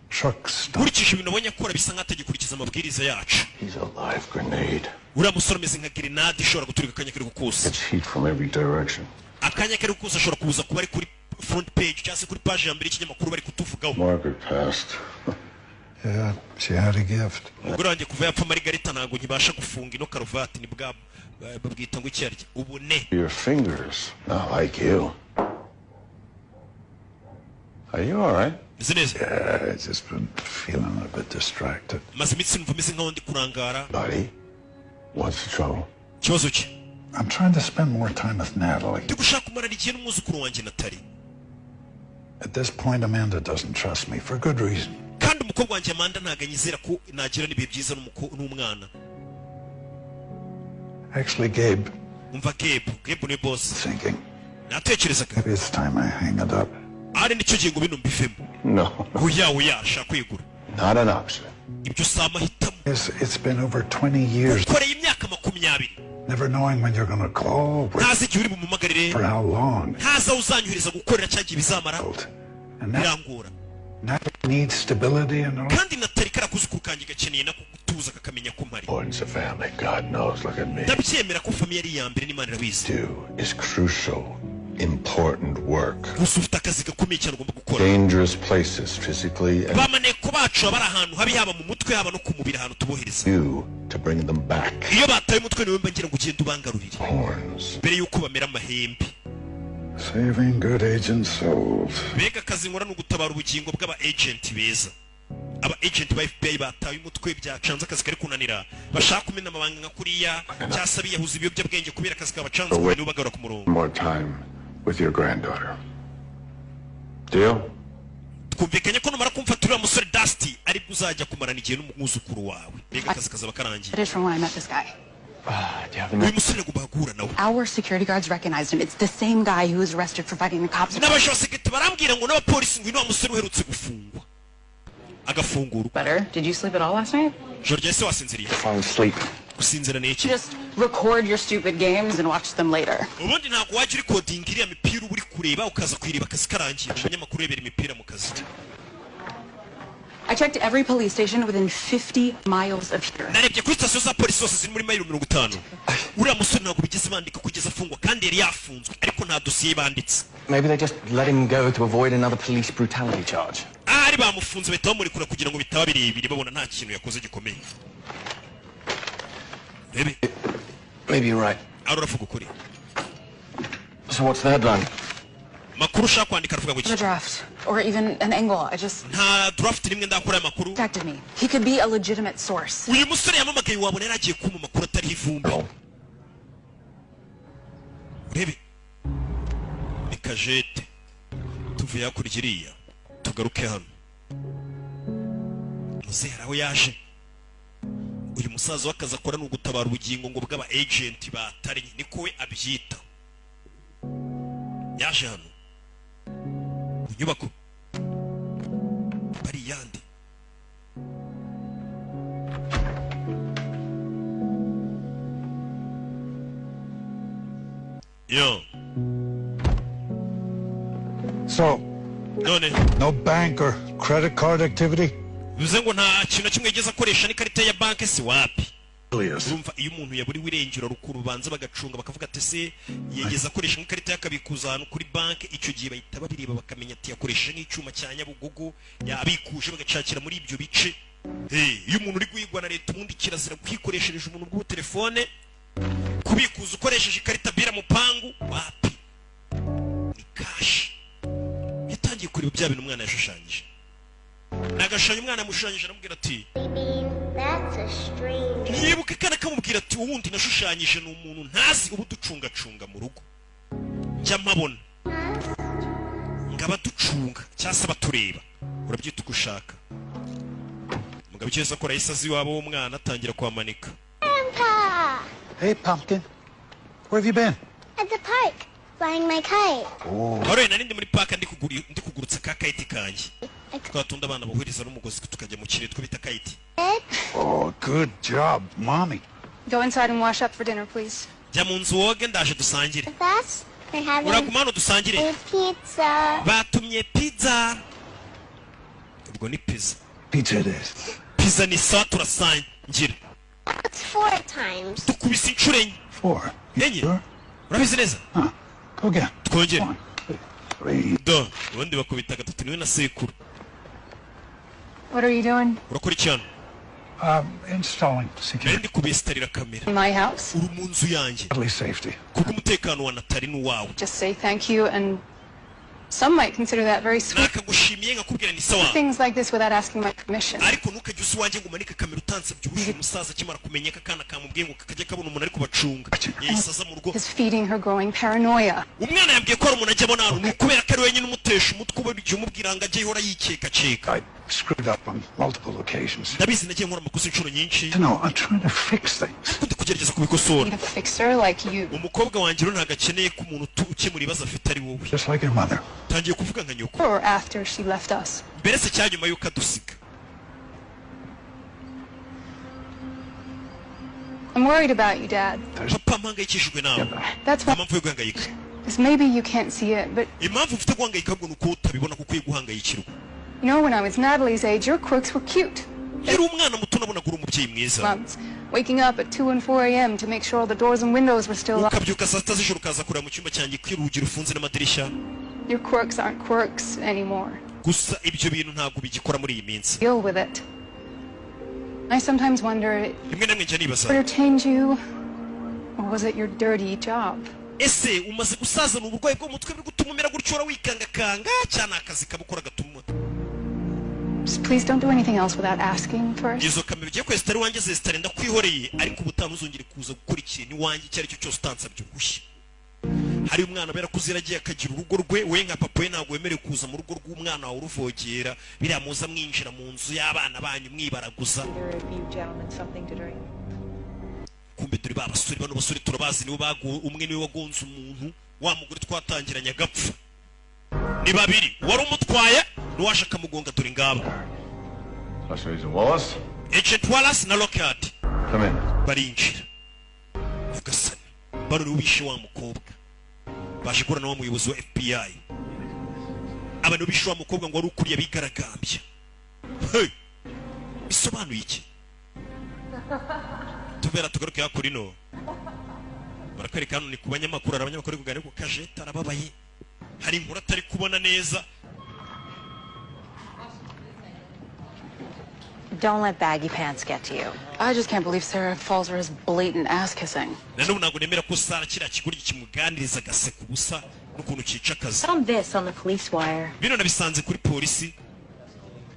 truck stop. Nkurikije ibintu abonye akora, bisa nk'aho atagikurikiza amabwiriza yacu. He's a live grenade. Uriya musore ameze nka grenade ishobora guturika akanya kari kose. It's heat from every direction. Akanya kari kose ashobora kuza kuba ari kuri front page cyangwa se kuri page ya mbere y'ikinyamakuru bari kutuvugaho. Margaret passed. Yeah, she had a gift. Umugore wanjye kuva yapfa, Margarita, ntabwo nkibasha gufunga ino karuvati. Ni bwa babwita ngo iki yarya ubune. Your fingers. Not like you. Are you all right? Meze neza. Yeah, I've just been feeling a bit distracted. Maze iminsi numva meze nkaho ndi kurangara. Buddy, what's the trouble? Ikibazo cye? I'm trying to spend more time with Natalie. Ndi gushaka kumarana igihe n'umwuzukuru wanjye Natali. At this point, Amanda doesn't trust me for good reason. Kandi umukobwa wanjye Amanda ntabwo anyizera ko nagira n'ibihe byiza n'umwana. Actually, Gabe, Umva Gabe, Gabe ni boss. Thinking Natekerezaga maybe it's time I hang it up. Ari nicyo gihe ngo bino mbivemo. No, Oya, oya, ashaka kwegura. Not an option. Ibyo si amahitamo. It's been over 20 years, Ukoreye imyaka 20, never knowing when you're going to call, where, ntazi igihe uri bumumagarire, for how long. Ntazi aho uzanyohereza gukorera cya gihe bizamara. And now, Birangora. Natalie needs stability and all. Kandi Natali, kariya kuzukuru kanjye gakeneye nako gutuza, kakamenya ko mpari. Importance of family. God knows. Look at me. Ndabyemera ko famille ari iya mbere, n'Imana irabizi. Do is crucial, important work. Gusa ufite akazi gakomeye cyane ugomba gukora. Dangerous places physically and Bamaneko bacu baba bari ahantu habi, haba mu mutwe, haba no ku mubiri, ahantu tubohereza. You to bring them back. Iyo bataye umutwe, niwe mba ngira ngo ugende ubangarurire Horns. mbere y'uko bamera amahembe. Saving good agent souls. Mbega akazi nkora ni ugutabara ubugingo bw'aba agent beza, aba agent ba FBI bataye umutwe, byacanze, akazi kari kunanira, bashaka kumena amabanga nka kuriya, cyangwa se biyahuza ibiyobyabwenge kubera akazi kabacanze, nibo bagarura ku murongo. More time with your granddaughter. Deal? Twumvikanye ko numara kumfata uriya musore Dusty, aribwo uzajya kumarana igihe n'umwuzukuru wawe. Mbega akazi kazaba karangiye. Footage from when I met this guy. Uyu musore agomba guhura nawe. Our security guards recognized him. It's the same guy who was arrested for fighting the cops. N'abajosekete barambwira ngo n'abapolisi ngo uyu ni wa musore uherutse gufungwa, agafungurwa. Better. Did you sleep at all last night? Ijoro ryahise wasinziriye? Sleep. Gusinzira ni iki? Just record your stupid games and watch them later. Ubundi ntabwo wajya urikodinga iriya mipira uba uri kureba, ukaza kuyireba akazi karangiye. Umunyamakuru urebera imipira mu kazi. I checked every police station within 50 miles of here. Narebye kuri sitasiyo za polisi zose ziri muri mayiro 50. Uriya musore ntabwo bigeze bandika kugeza afungwa, kandi yari yafunzwe, ariko nta dosiye banditse. Maybe they just let him go to avoid another police brutality charge. Ahari bamufunze bahita bamurekura kugira ngo bitaba birebire, babona nta kintu yakoze gikomeye. Rebe. Maybe you're right. Ari uravuga ukuri. So what's the headline? Makuru ushaka kwandika aravuga ngo The iki? Draft, or even an angle. I just Nta draft rimwe ndakora aya makuru. Contacted me. He could be a legitimate source. Uyu musore yamamagaye, wabona yari agiye kumpa amakuru atariho ivumbi. Urebe ni kajete. Tuvuye hakurya iriya, tugaruke hano. Muzehe hari aho yaje. Uyu musaza w'akazi akora ni ugutabara ubugingo ngo bw'aba agent batari, niko we abyita. Yaje hano mu nyubako bari yandi. Yo. So, none no bank or credit card activity? Bivuze ngo nta kintu na kimwe yigeze akoresha n'ikarita ya banki? Si wapi. Elias. Urumva iyo umuntu yaburiwe irengero, rukuru banza bagacunga, bakavuga ati: "Se yigeze akoresha nk'ikarita y'akabikuza ahantu kuri banki?" Icyo gihe bahita babireba, bakamenya ati yakoresheje nk'icyuma cya Nyabugogo, yabikuje, bagacakira muri ibyo bice. Eh, iyo umuntu uri guhigwa na leta, ubundi kirazira kwikoreshereje umuntu bw'ubu telefone, kubikuza ukoresheje ikarita bira mupangu, wapi, ni cash. Yatangiye kureba bya bintu umwana yashushanyije. Ni agashushanyo umwana yamushushanyije, aramubwira ati That's a stranger. Yibuka akana kamubwira ati: "Uwundi nashushanyije ni umuntu ntazi uba uducungacunga mu rugo, njya mpabona ngo abaducunga cyangwa se abatureba." Urabyita uko ushaka. Umugabo icyo yahise akora, yahise azi iwabo w'umwana, atangira kuhamanika. Grandpa! Hey, Pumpkin. Where have you been? At the park, flying my kite. Oh. Warore nari ndi muri park ndi kugurutsa ka kite kanjye, twa tundi abana bahuriza n'umugozi tukajya mu kirere, two bita kite. Oh, good job, Mommy. Go inside and wash up for dinner, please. Jya mu nzu woge, ndaje dusangire. With us, we're having Uraguma hano dusangire. A pizza. Batumye pizza, ubwo ni pizza. Pizza it is. Pizza ni sawa, turasangira. That's four times. Dukubise inshuro enye. Four. Enye, urabizi neza. Go again. Twongere. Three. Do ubundi bakubita gatatu, niwe na sekuru. What are you doing? Urakora iki hano? Installing security. Nari ndi kubesitarira kamera. In my house? Uri mu nzu yanjye. At least safety. Kubwo umutekano wa Natali n'uwawe. Just say thank you and Some might consider that very sweet. Nakagushimiye nkakubwira ni sawa. Things like this without asking my permission. Ariko ntukajye usa iwanjye ngo umanike kamera utansabye uruhushya. Umusaza akimara kumenya ko akana kamubwiye ngo kakajya kabona umuntu ari kubacunga, yahise aza mu rugo. Is feeding her growing paranoia. Umwana yambwiye ko hari umuntu ajya abona hano, ni ukubera ko ari wenyine umutesha umutwe, uba igihe umubwira ngo ajye ihora yikekakeka. I screwed up on multiple occasions. Ndabizi, nagiye nkora amakosa inshuro nyinshi. No, I'm trying to fix things. Ariko ndi kugerageza kubikosora. Need a fixer like you. Umukobwa wanjye rero ntabwo akeneye ko umuntu ukemura ibibazo afite ari wowe. Just like your mother. Tangiye kuvuga nka nyoko. Or after she left us. Mbere se cya nyuma y'uko adusiga. I'm worried about you, Dad. Papa, mpangayikishijwe nawe. That's why. Nta mpamvu yo guhangayika. Because maybe you can't see it, but Impamvu ufite guhangayika ahubwo ni uko utabibona ko ukwiye guhangayikirwa. you know, when I was Natalie's age, your quirks were cute. Yari umwana muto nabonaga uri umubyeyi mwiza. Months. Waking up at 2 and 4 a.m. to make sure all the doors and windows were still locked. Ukabyuka saa 6 z'ijoro ukaza kureba mu cyumba cyanjye ko urugi rufunze n'amadirishya. Your quirks aren't quirks anymore. Gusa ibyo bintu ntabwo bigikora muri iyi minsi. Deal with it. I sometimes wonder, Rimwe na rimwe njya nibaza, did it change you, or was it your dirty job? Ese umaze gusazana uburwayi bwo mu mutwe buri gutuma umera gutyo, uhora wikangakanga cyane, akazi kaba ukora gatuma Just please don't do anything else without asking first. Izo kamera ugiye kwesitara iwanjye, zesitara ndakwihoreye, ariko ubutaha ntuzongere kuza gukora ikintu iwanjye icyo ari cyo cyose utansabye uruhushya. Hari umwana aba yarakuze, yaragiye akagira urugo rwe. We nka papa we ntabwo wemerewe kuza mu rugo rw'umwana wawe uruvogera. Biriya muza mwinjira mu nzu y'abana banyu mwibaraguza. Either of you gentlemen something to drink? Kumbe dore ba basore, bano basore turabazi, nibo bagu umwe niwe wagonze umuntu wa mugore twatangiranye agapfa. Ni babiri, wari umutwaye n'uwaje akamugonga, dore ngaba. Special Agent Wallace. Agent Wallace na Lockhart. Come in. Barinjira. Nyagasani, bano nibo bishe wa mukobwa. Baje guhura na wa muyobozi wa FBI. Aba nibo bishe wa mukobwa ngo wari ukuriye abigaragambya. Hey! Bisobanuye iki? Tubera tugaruke hakurino, barakwereka hano ni ku banyamakuru. Hari abanyamakuru bari kuganira ku kajeta, arababaye, hari inkuru atari kubona neza. Don't let baggy pants get to you. I just can't believe Sarah falls for his blatant ass kissing. Na n'ubu ntabwo nemera ko Sara kiriya kigoryi kimuganiriza agaseka ubusa n'ukuntu cyica akazi. Found this on the police wire. Bino nabisanze kuri polisi.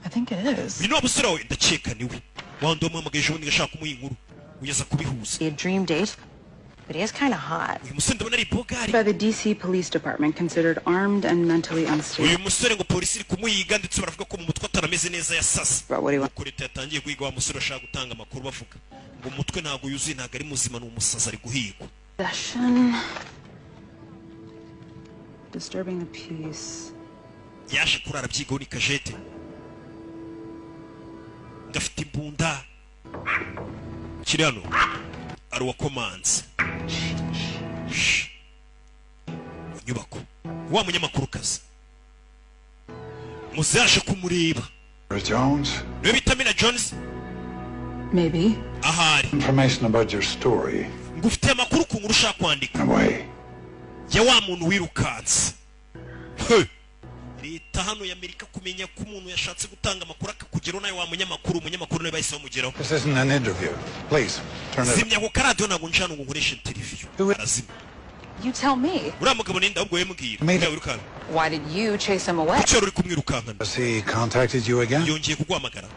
I think it is. Uyu ni wa musore wawe, ndakeka niwe wa wundi wamuhamagaye ejo bundi ngashaka kumuha inkuru ugeza kubihuza. A dream date, but he is kind of hot. Uyu musore ndabona ari bogari. By the DC Police Department, considered armed and mentally unstable. Uyu musore ngo polisi iri kumuhiga, ndetse baravuga ko mu mutwe atarameze neza, yasase. Nuko leta yatangiye guhiga wa musore ashaka gutanga amakuru, bavuga ngo umutwe ntabwo yuzuye, ntabwo ari muzima, ni umusazi, ari guhigwa. Possession. Disturbing the peace. Yaje kurara abyigaho. Ni kajete gafite imbunda kiri hano, ari uwakomanze. Shh. Inyubako wa munyamakurukazi muze yaje kumureba. Jones, Niwe bita Mina Jones? Maybe. Ahari. information about your story. Ngufitiye amakuru ku nkuru ushaka kwandika Away. ya wa muntu wirukanse. He! Leta hano ya Amerika kumenya ko umuntu yashatse gutanga amakuru akakugeraho nawe wa munyamakuru, umunyamakuru nawe bahise bamugeraho. This isn't an interview. Please, turn it. Zimya ku karadiyo, ntabwo nshaka ngo nkoreshe interview. Arazimya. You tell me. Uriya mugabo ninde ahubwo? We mbwira, uriya wirukanka. Why did you chase him away? Kuki wari uri kumwirukankana? Has he contacted you again? Yongeye kuguhamagara?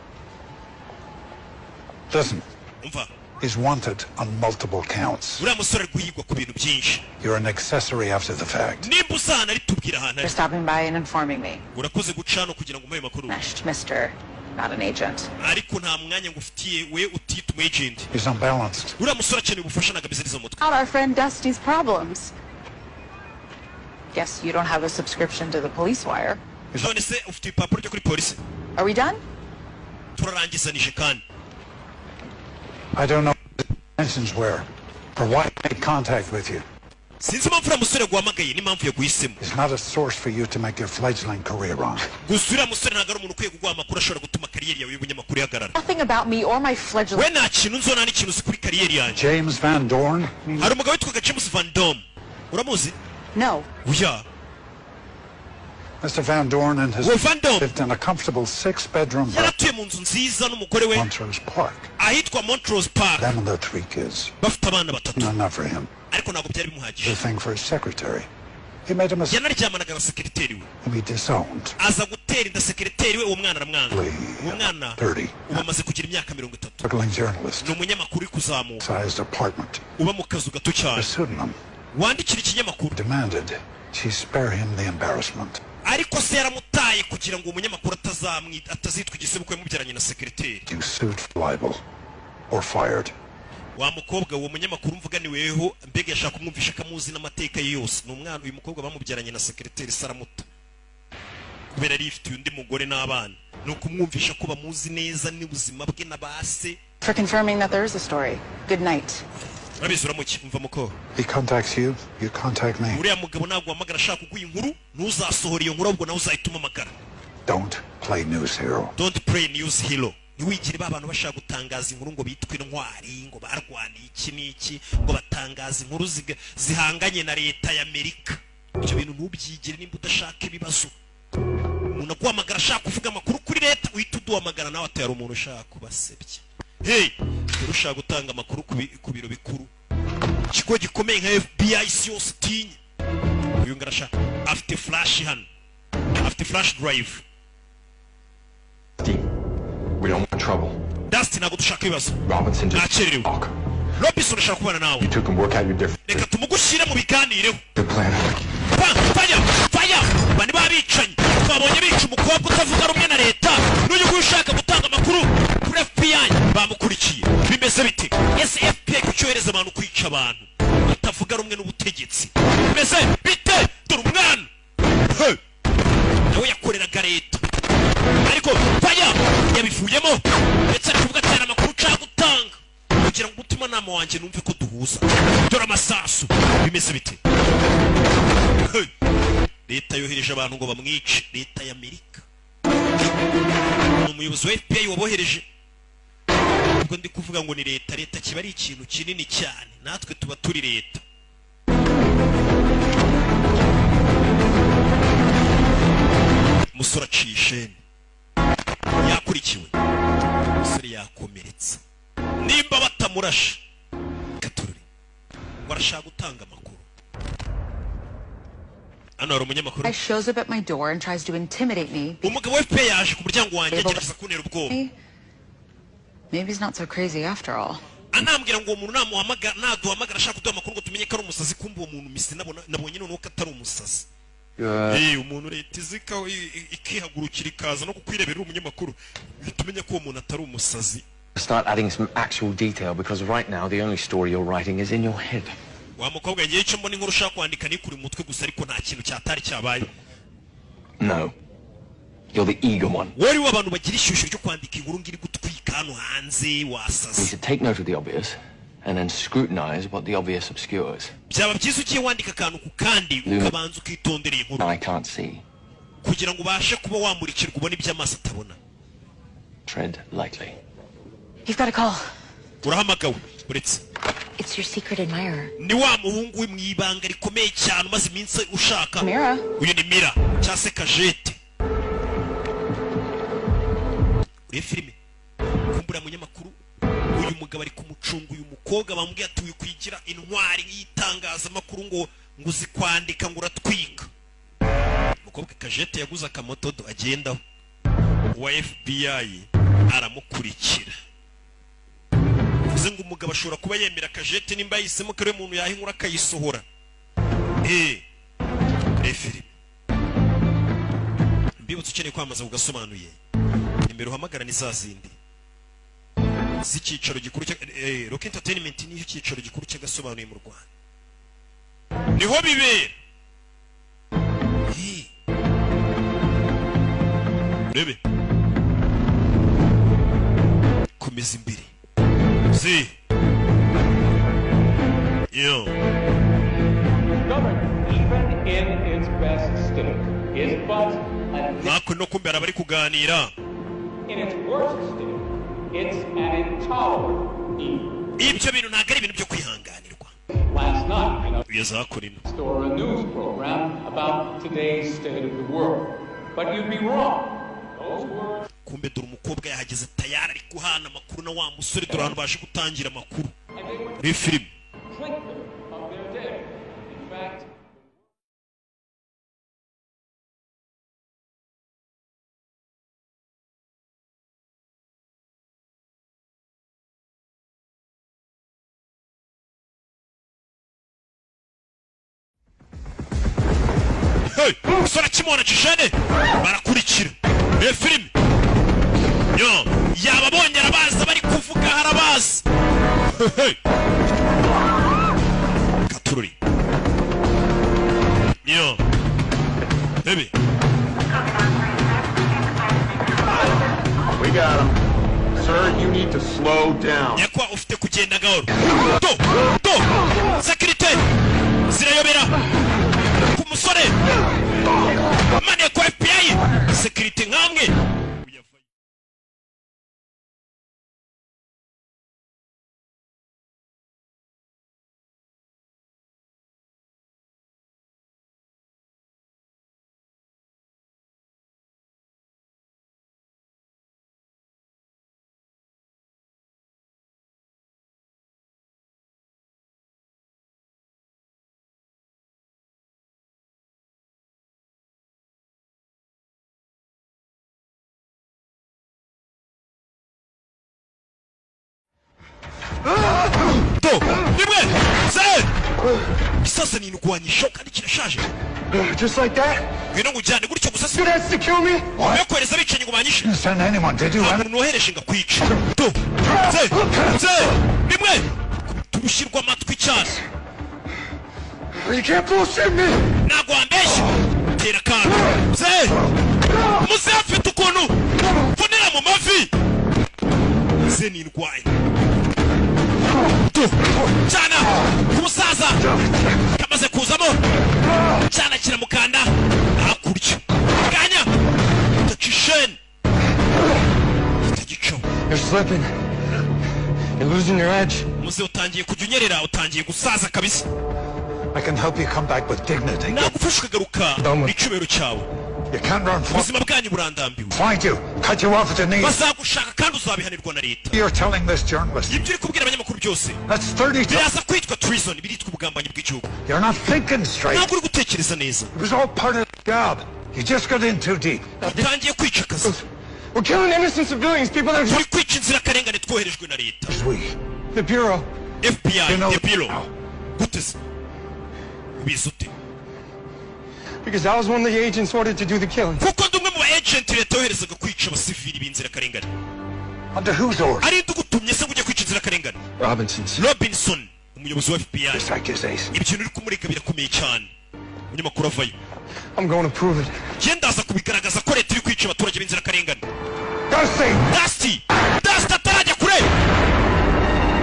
Listen, Umva. he's wanted on multiple counts. Uriya musore ari guhigwa ku bintu byinshi. You're an accessory after the fact. Nimba uza ahantu ari, tubwira ahantu For ari. stopping by and informing me. Urakoze guca hano kugira ngo umpe ayo makuru. Mister, not an agent. Ariko nta mwanya ngufitiye we utita umu agent. He's unbalanced. Uriya musore akeneye ubufasha, ntabwo ameze neza mu mutwe. Not our friend Dusty's problems. Guess you don't have a subscription to the police wire. None se ufite ibipapuro byo kuri polisi? Are we done? Turarangizanije kandi. I don't know what his intentions were or why he made contact with you. Sinzi impamvu uriya musore yaguhamagaye n'impamvu yaguhisemo. He's not a source for you to make your fledgling career on. Gusa uriya musore ntabwo ari umuntu ukwiye kuguha amakuru ashobora gutuma kariyeri yawe y'ubunyamakuru ihagarara. Nothing about me or my fledgling. We nta kintu nzo, nta n'ikintu uzi kuri kariyeri yanjye. James Van Dorn? Hari umugabo witwaga James Van Dom, uramuzi? No. Oya. Mr. Van Dorn and his Well, Van Dorn. lived in a comfortable six-bedroom Yaratuye mu nzu nziza n'umugore we Montrose Park. ahitwa Montrose Park. Them and their three kids. Bafite abana batatu. Not enough for him. Ariko ntabwo byari bimuhagije. The thing for his secretary. He made a mistake Yanaryamanaga na sekereteri we. and he disowned. Aza gutera inda sekereteri we, uwo mwana aramwanga. Uwo mwana 30. ubu amaze kugira imyaka 30. Struggling journalist. Ni umunyamakuru uri kuzamuka, Sized apartment. uba mu kazu gato cyane, A pseudonym. wandikira ikinyamakuru. Demanded she spare him the embarrassment. Ariko se yaramutaye kugira ngo uwo munyamakuru atazitwa igisebo ko yamubyaranye na sekereteri. You sued for libel or fired. Wa mukobwa, uwo munyamakuru mvuga ni weho. Mbega yashaka kumwumvisha ko amuzi n'amateka ye yose. Ni umwana, uyu mukobwa bamubyaranye na sekereteri, saramuta kubera yari yifitiye undi mugore n'abana. Ni ukumwumvisha ko bamuzi neza n'ubuzima bwe na ba se. For confirming that there is a story. Good night. Urabizi, uramuke. Umva muko. He contacts you, you contact me. Uriya mugabo ntabwo wahamagara ashaka kuguha inkuru. Ntuzasohora iyo nkuru, ahubwo nawe uzahita umamagara. Don't play news hero. Don't play news hero. Ntiwigire ba bantu bashaka gutangaza inkuru ngo bitwe intwari, ngo barwaniye iki n'iki, ngo batangaza inkuru zihanganye na leta ya Amerika. Ibyo bintu ntubyigire nimba udashaka ibibazo. Umuntu aguhamagara ashaka kuvuga amakuru kuri leta, uhita uduhamagara nawe. Atera umuntu ushaka kubasebya. Hey, dore ushaka gutanga amakuru ku biro bikuru, ikigo gikomeye nka FBI, isi yose utinye. Uyu ngarasha afite flash hano, afite flash drive. We don't want trouble. Dustin, ntabwo dushaka ibibazo. Robinson just Nakererewe. Robinson ashaka kubana nawe. You two can work out your differences. Reka tumugushyire mu biganireho. Good plan. Faya faya, bani babicanyi twabonye bica umukobwa utavuga rumwe na leta, n'uyu nguyu ushaka gutanga amakuru kuri FBI bamukurikiye. Bimeze bite ese? FBI kucyohereza abantu kwica abantu batavuga rumwe n'ubutegetsi, bimeze bite? Dore umwana. Hey! Nawe yakoreraga leta, ariko faya yabivuyemo, ndetse ari kuvuga cyane amakuru ushaka gutanga kugira ngo umutimanama wanjye numve ko duhuza. Dore amasasu. Bimeze bite? Hey! Leta yohereje abantu ngo bamwice, leta ya Amerika. Ni umuyobozi wa FBI wabohereje. Ubwo ndi kuvuga ngo ni leta, leta kiba ari ikintu kinini cyane, natwe tuba turi leta. Umusore aciye isheni, yakurikiwe. Umusore yakomeretse, nimba batamurashe gaturure ngo arashaka gutanga amakuru. Hano hari umunyamakuru. Guy shows up at my door and tries to intimidate me. Umugabo wa FBI yaje ku muryango wanjye, agerageza kuntera ubwoba. Maybe he's not so crazy after all. Anambwira ngo uwo muntu namuhamagara, naduhamagara ashaka kuduha amakuru, ngo tumenye ko ari umusazi. Kumva uwo muntu mise nabonye noneho ko atari umusazi. Umuntu leta izika ikihagurukira ikaza no kukwirebera uri umunyamakuru, uhita umenya ko uwo muntu atari umusazi. Start adding some actual detail because right now the only story you're writing is in your head. Wa mukobwa, ngiye icyo mbona, inkuru ushaka kwandika ni kuri mutwe gusa, ariko nta kintu cyatari cyabaye. No. You're the eager one. Wari w'abantu bagira ishyushyu ryo kwandika inkuru ngiri gutwika hano hanze wasaze. You should take note of the obvious and then scrutinize what the obvious obscures. Byaba byiza ugiye wandika akantu ku kandi, ukabanza ukitondera iyi nkuru I can't see. kugira ngo ubashe kuba wamurikirwa, ubone ibyo amaso atabona. Tread lightly. You've got a call. Urahamagawe, uretse. It's your secret admirer. Ni wa muhungu we mu ibanga rikomeye cyane umaze iminsi ushaka. Mira. Uyu ni Mira cyangwa se Kajete. Uriye filime, kumbura munyamakuru, uyu mugabo ari kumucunga. Uyu mukobwa bamubwiye ati wikwigira intwari y'itangazamakuru, ngo uzi kwandika, ngo uratwika. Umukobwa Kajete yaguze akamotodo agendaho, uwa FBI aramukurikira. Bivuze ngo umugabo ashobora kuba yemera Kajete nimba yahisemo ko ariwe muntu yaha inkuru akayisohora. Reba filime. Mbibutse, ukeneye kwamamaza ugasobanuye, nimero uhamagara ni za zindi z'icyicaro gikuru cya Rock Entertainment. Niyo cyicaro gikuru cy'agasobanuye mu Rwanda, niho bibera. Urebe, komeza imbere zi yo. Government, even in its best state, is but a Hakuno kumbe hari abari kuganira. in its worst state, it's an intolerable evil. Ibyo bintu ntabwo ari ibintu byo kwihanganirwa. Last night, in a Ugeze hakuno store, a news program about today's state of the world. But you'd be wrong. Those words Kumbe dore umukobwa yahageze tayari, ari guhana amakuru na wa musore. Dore ahantu baje gutangira amakuru muri filime. click them of their day. In fact, Hey, umusore akimubona cishene barakurikira. Reba filime yo, yababonye arabaza, bari kuvuga harabaza. Hey. Katururi yo bebe. We got him. Sir, you need to slow down. Nyakwa ufite kugenda gahoro. Do do sekirite zirayobera ku musore maneko FBI sekirite nkamwe. Do rimwe ze isasa ni indwanyisho kandi kirashaje. Just like that? Ngwino ngujyane gutyo gusa si You asked to kill me? Yokohereza abicanyi ngo banyishe. Didn't send anyone, did you? Nta muntu wohereje ngo akwice. Do ze ze rimwe turushyirwa amatwi cyane. You can't bullshit me! Ntabwo wambeshya. Tera akantu ze muze afite ukuntu mvunira mu mavi ze ni indwanyi. Cyana ku musaza kamaze kuzamo cyana kiramukanda hakurya kanya tacisheni kitagicaho. You're slipping. You're losing your edge. Muze utangiye kujya unyerera, utangiye gusaza kabisa. I can help you come back with dignity. Nagufasha ukagaruka n'icyubahiro cyawe. You can't run from. Ubuzima bwanyu burandambiwe. Find you, cut you off at the knees. Bazagushaka kandi uzabihanirwa na leta. You're telling this journalist. Ibyo uri kubwira abanyamakuru byose That's 30. biraza kwitwa treason, biritwa ubugambanyi bw'igihugu. You're not thinking straight. Ntabwo uri gutekereza neza. It was all part of the job. You just got in too deep. Utangiye kwica akazi. We're killing innocent civilians, people that Turi kwica inzirakarengane twoherejwe na leta. We. The Bureau. FBI, You know the Bureau. Gute se ubizi ute? Because I was one of the agents ordered to do the killing. Kuko ndi umwe mu ba agent leta yoherezaga kwica abasivili b'inzirakarengane. Under whose order? Ari ndugutumye se ngo ujye kwica inzirakarengane? Robinson's. Robinson, umuyobozi wa FBI. This accusation. Ibintu uri kumurika birakomeye cyane. Umunyamakuru avayo. I'm going to prove it. Njye ndaza kubigaragaza ko leta iri kwica abaturage b'inzirakarengane. Dusty! Dusty! Dusty atarajya kure!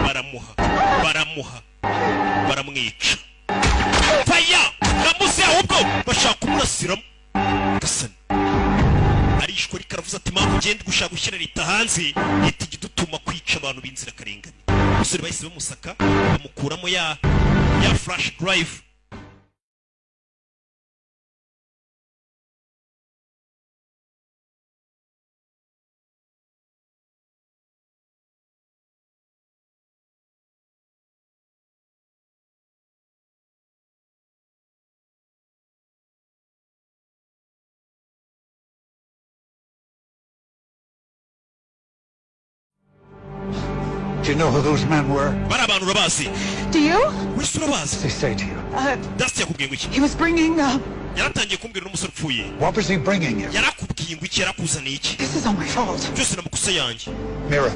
Baramuha, baramuha, baramwica. Faya! Namuze ahubwo bashaka kumurasiramo. Gasani arishwe ariko aravuze ati mpamvu ugenda gushaka gushyira leta hanze, leta ijya idutuma kwica abantu b'inzirakarengane. Umusore bahise bamusaka bamukuramo ya flash drive. Do you know who those men were? Bari abantu urabazi? Do you? Wese urabazi? They say to you. Dusty yakubwiye ngo iki? He was bringing Yaratangiye kumbwira n'umusore upfuye. What was he bringing you? Yarakubwiye ngo iki? Yarakuzaniye iki? This is all my fault. Byose ni amakosa yanjye. Mira,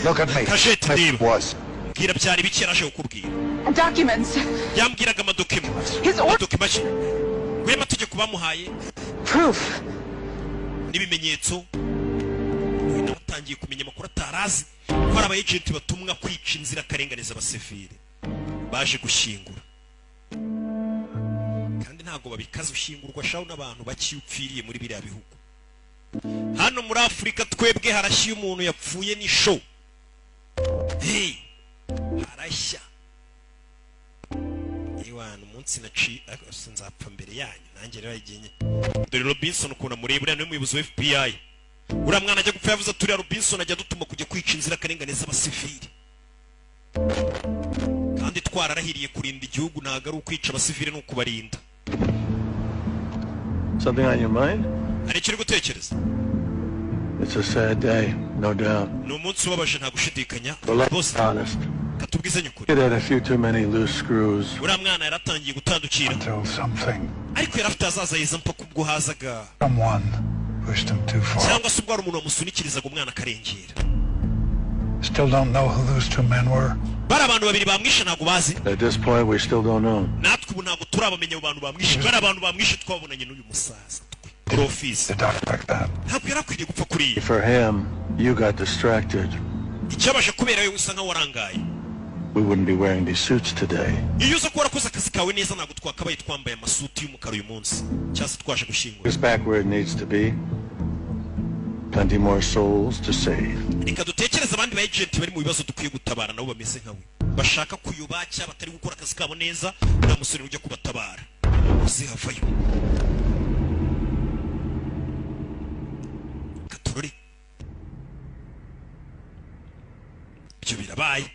look at me. Kajeti ndeba. Was. Mbwira byari biki yaraje kukubwira? Documents. Yambwiraga amadokima. His order. Amadokima ki? Ngo y'amategeko bamuhaye Proof. n'ibimenyetso. Uyu nawe atangiye kumenya amakuru atarazi ko ari aba agent batumwa kwica inzirakarengane z'abasivile baje gushyingura. Kandi ntabwo babikaza, ushyingurwa shaho n'abantu bakiyupfiriye muri biriya bihugu. Hano muri Afurika twebwe harashya iyo umuntu yapfuye ni show. Hey, harashya. Iwana umunsi naci ariko nzapfa mbere yanyu nanjye rero yagenye. Dore Robinson ukuntu amureba, uriya niwe muyobozi wa FBI. Uriya mwana ajya gupfa yavuze ati uriya Robinson ajya adutuma kujya kwica inzirakarengane z'abasivili. Kandi twararahiriye kurinda igihugu, ntabwo ari ukwica abasivili ni ukubarinda. Something on your mind? Hari icyo uri gutekereza? It's a sad day, no doubt. Ni umunsi ubabaje nta gushidikanya. But let's Bose be honest. katubwizanye ukuri. It had a few too many loose screws. Uriya mwana yaratangiye gutandukira. Until something Ariko yari afite ahazaza heza mpaka ubwo hazaga Someone pushed him too far. Cyangwa se ubwo hari umuntu wamusunikirizaga umwana akarengera. Still don't know who those two men were. Bari abantu babiri bamwishe, ntabwo bazi. At this point, we still don't know. Natwe ubu ntabwo turabamenya abo bantu bamwishe. Bari abantu bamwishe twabonanye n'uyu musaza kuri ofisi. Ntabwo yari akwiriye gupfa kuriya. For him, you got distracted. Icyabasha kubera we usa nkaho warangaye. We wouldn't be wearing these suits today. Iyo uza kuba warakoze akazi kawe neza, ntabwo twakabaye twambaye amasuti y'umukara uyu munsi cyangwa se twaje gushyingura. It's back where it needs to be. Plenty more souls to save. Reka dutekereze abandi ba agent bari mu bibazo dukwiye gutabara, nabo bameze nkawe, bashaka kuyoba cyangwa batari gukora akazi kabo neza. Nta musore ujya kubatabara uzihavayo katurore. Ibyo birabaye.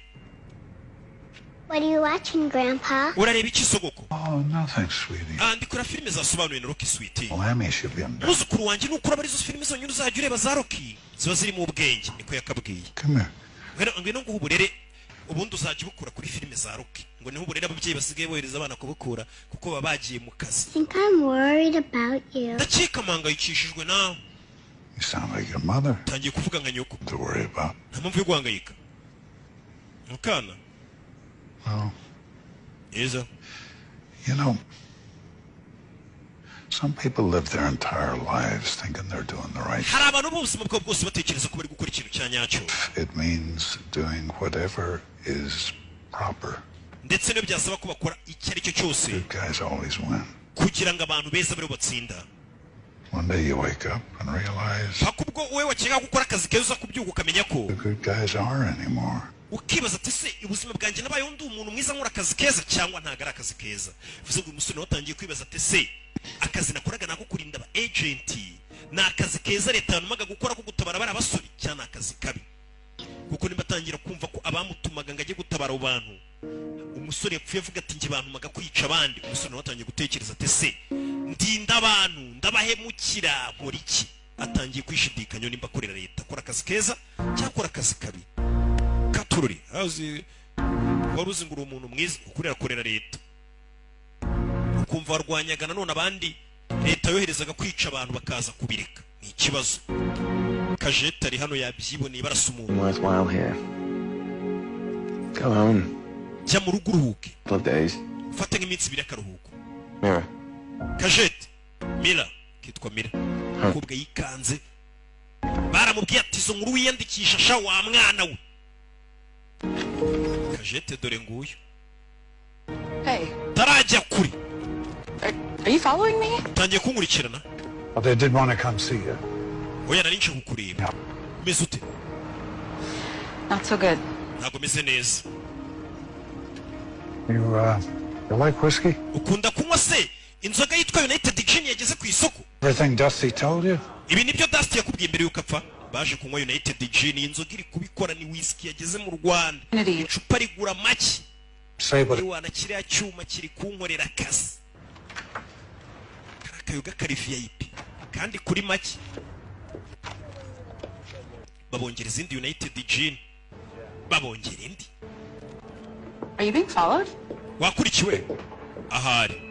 What are you watching, Grandpa? Urareba iki, sogoko? Oh, nothing, sweetie. Ah, ndikora filime zasobanuye na Rocky, sweetie. Lammy should be in bed. Muzukuru wanjye, nukura aba arizo filime zonyine uzajya ureba za Rocky, ziba zirimo ubwenge, niko yakabwiye. Come here. Ngwino, ngwino nguhe uburere, ubundi uzajya ubukura kuri filime za Rocky. Ngo niho uburere ababyeyi basigaye bohereza abana kubukura kuko baba bagiye mu kazi. I think I'm worried about you. Ndakeka mpangayikishijwe nawe. You sound like your mother. Utangiye kuvuga nka nyoko. To worry about. Nta mpamvu yo guhangayika mukana. Well, yeza. Some people live their entire lives thinking they're doing the right. Hari abantu b'ubuzima bwabo bwose batekereza ko bari gukora ikintu cya nyacyo. It means doing whatever is proper. Ndetse niyo byasaba ko bakora icyo ari cyo cyose Good guys always win. kugira ngo abantu beza baribo batsinda. One day you wake up and realize Paka ubwo wowe wakeka gukora akazi keza, uza kubyuka ukamenya ko the good guys are anymore. ukibaza ati: "Se ubuzima bwanjye nabayeho ndi umuntu mwiza nkora akazi keza, cyangwa ntabwo ari akazi keza?" Bivuze ngo uyu musore nawe atangiye kwibaza ati: "Se akazi nakoraga nako kurinda aba agent ni akazi keza leta yantumaga gukora ko gutabara bari abasore, cyangwa ni akazi kabi?" Kuko nimba atangira kumva ko abamutumaga ngo ajye gutabara abo bantu, umusore yapfuye avuga ati: "Njye bantumaga kwica abandi." Umusore nawe atangiye gutekereza ati: "Se ndinda abantu, ndabahemukira, nkora iki?" Atangiye kwishidikanya nimba akorera leta, akora akazi keza cyangwa akora akazi kabi. Katururi azi wari uzi ngo uri umuntu mwiza ukorera akorera leta, ukumva warwanyaga nanone abandi leta yoherezaga kwica abantu bakaza kubireka, ni ikibazo. Kajeta ari hano yabyiboneye, barasa umuntu. Worthwhile here. Go home. Jya mu rugo uruhuke. Couple of days. Ufate nk'iminsi 2 y'akaruhuko. Mira. Kajete, Mira, kitwa Mira. Umukobwa yikanze, baramubwiye ati: "Izo nkuru wiyandikisha sha wa mwana we." Kajete dore nguyu. Hey, tarajya kure. are you following me? Utangiye kunkurikirana? Well, they did want to come see you. Oya, nari nje kukureba. Umeze ute? Not so good. Ntabwo meze neza. You like whiskey? Ukunda kunywa se inzoga yitwa United Gin yageze ku isoko? Everything Dusty told you? Ibi nibyo Dusty yakubwiye mbere yuko apfa? Baje kunywa United Gin, iyi nzoga iri kubikora, ni whisky yageze mu Rwanda, icupa rigura make. Say what Iwana kiriya cyuma kiri kunkorera akazi, kari akayoga kari VIP kandi kuri make. Babongera izindi United Gin, babongera indi. Are you being followed? Wakurikiwe ahari?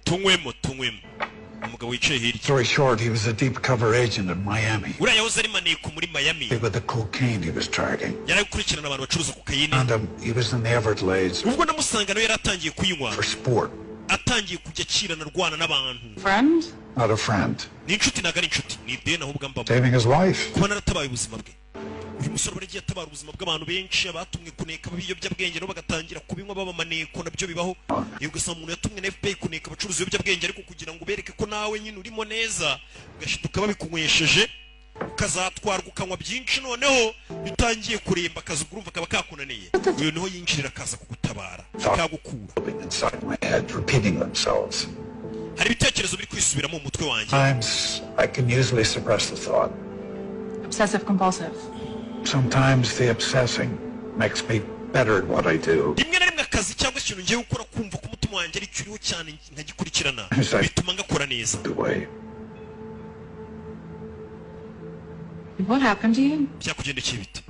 Tunywemo, tunywemo. Umugabo wicaye hirya. Story short, he was a deep cover agent in Miami. Uriya yahoze ari maneko muri Miami. With the cocaine he was tracking. Yari gukurikirana abantu bacuruza kokayine. Found him, he was in the Everglades Ubwo namusanga nawe yari atangiye kuyinywa for sport. atangiye kujya akirana, arwana n'abantu. Friend? Not a friend. Ni inshuti? Ntabwo ari inshuti, ni ideni ahubwo ambamo. Saving his life. Kuba naratabaye ubuzima bwe. Uyu musore baragiye atabara ubuzima bw'abantu benshi, abatumwe kuneka ibiyobyabwenge nabo bagatangira kubinywa baba maneko, nabyo bibaho. Iyo ugasanga umuntu yatumwe na FBI kuneka abacuruza ibiyobyabwenge, ariko kugira ngo ubereke ko nawe nyine urimo neza, ugashiduka babikunywesheje, ukazatwarwa ukanywa byinshi, noneho iyo utangiye kuremba akazi urumva kaba kakunaniye, uyu niho yinjirira akaza kugutabara, akagukura. Inside my head, repeating themselves. Hari ibitekerezo biri kwisubiramo mu mutwe wanjye. Times I can usually suppress the thought. Obsessive compulsive. Sometimes the obsessing makes me better at what I do. Rimwe na rimwe akazi cyangwa ikintu ngiye gukora, kumva ko umutima wanjye ari cyo uriho cyane nkagikurikirana, bituma ngakora neza. The way. What happened to you? Byakugendekeye bite?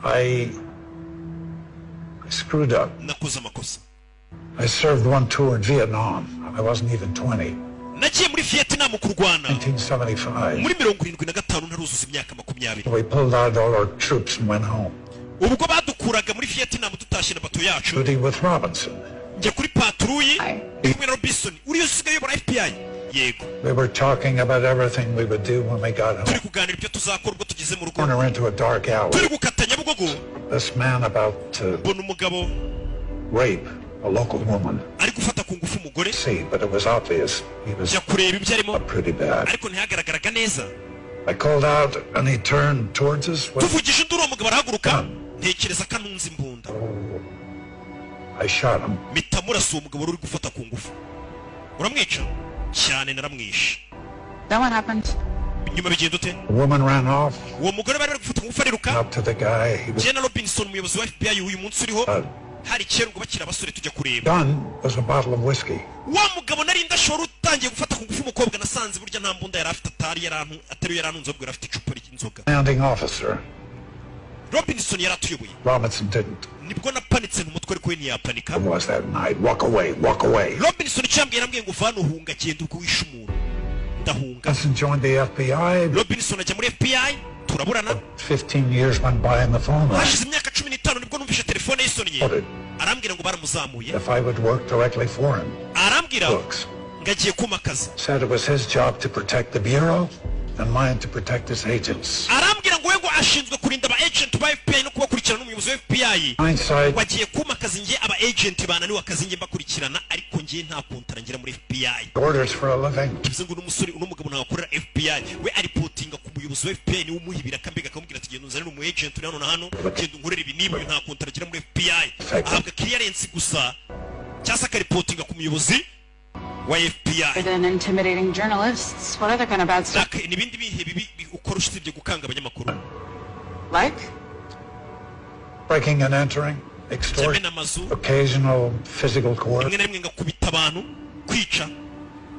I screwed up. Nakoze amakosa. I served one tour in Vietnam. I wasn't even 20. Nagiye muri Vietnam kurwana 1975. muri 75, ntaruzuza imyaka 20. We pulled out all our troops and went home. Ubwo badukuraga muri Vietnam, dutashye na bato yacu, Duty with Robinson. njya kuri patrouille ndi kumwe na Robinson, uriya usigaye uyobora FBI, yego. We were talking about everything we would do when we got home. Turi kuganira ibyo tuzakora ubwo tugeze mu rugo. Corner into a dark alley. Turi gukata Nyabugogo, This man about to mbona umugabo rape a local woman. ari gufata ku ngufu umugore. See, but it was obvious he was Njya kureba ibyo arimo, pretty bad. ariko ntihagaragaraga neza. I called out and he turned towards us with Tuvugije induru, uwo mugabo arahaguruka, ntekereza ko anunze imbunda. I shot him. Mpita murasa uwo mugabo wari uri gufata ku ngufu. Uramwica? Cyane, naramwishe. Then what happened? Nyuma bigenda ute? The woman ran off Uwo mugore bari bari gufata ku ngufu ariruka. up to the guy. He was Njye na Robinson, umuyobozi wa FBI uyu munsi uriho, hari kera ubwo bakiri abasore, tujya kureba. Gun was a bottle of whiskey. Wa mugabo nari ndashora utangiye gufata ku ngufu umukobwa, nasanze burya nta mbunda yari afite, atari yarantu, atari yarantunze, ahubwo yari afite icupa ry'inzoga. Commanding officer. Robinson yari atuyoboye. Robinson didn't. Nibwo napanitse umutwe, ariko we ntiyapanika. It was that night. Walk away, walk away. Robinson icyo yambwiye, yarambwiye ngo vana uhunga, genda ubwo wishe umuntu. Ndahunga. Robinson joined the FBI. Robinson ajya muri FBI, turaburana. 15 years went by and the phone rang. Hashize imyaka 15 nibwo numvise telefone yisonnye, arambwira ngo baramuzamuye. If I would work directly for him. Arambwira Books. Ngo agiye kumpa akazi. Said it was his job to protect the Bureau and mine to protect his agents. Arambwira ngo we ngo ashinzwe kurinda aba agent ba FBI no kubakurikirana, n'umuyobozi wa FBI. Hindsight. Ngo agiye kumpa akazi njye aba agent bananiwe akazi njye mbakurikirana, ariko njye nta kontara ngira muri FBI. Orders for a living. Bivuze ngo uno musore, uno mugabo ntabwo akorera FBI, we aripotinga ku muyobozi wa FBI, niwe umuha ibiraka, mbega akamubwira ati genda unzanire umu agent uri hano na hano, genda unkorere ibi n'ibi. Uyu nta kontara agira muri FBI, ahabwa clearance gusa cyangwa se akaripotinga ku muyobozi wa FBI. Other than intimidating journalists, what other kind of bad stuff? Ni ibindi bihe bibi ukora usibye gukanga abanyamakuru? Like? Breaking and entering, extortion, Kumena amazu, occasional physical coercion. rimwe na rimwe ngakubita abantu, kwica.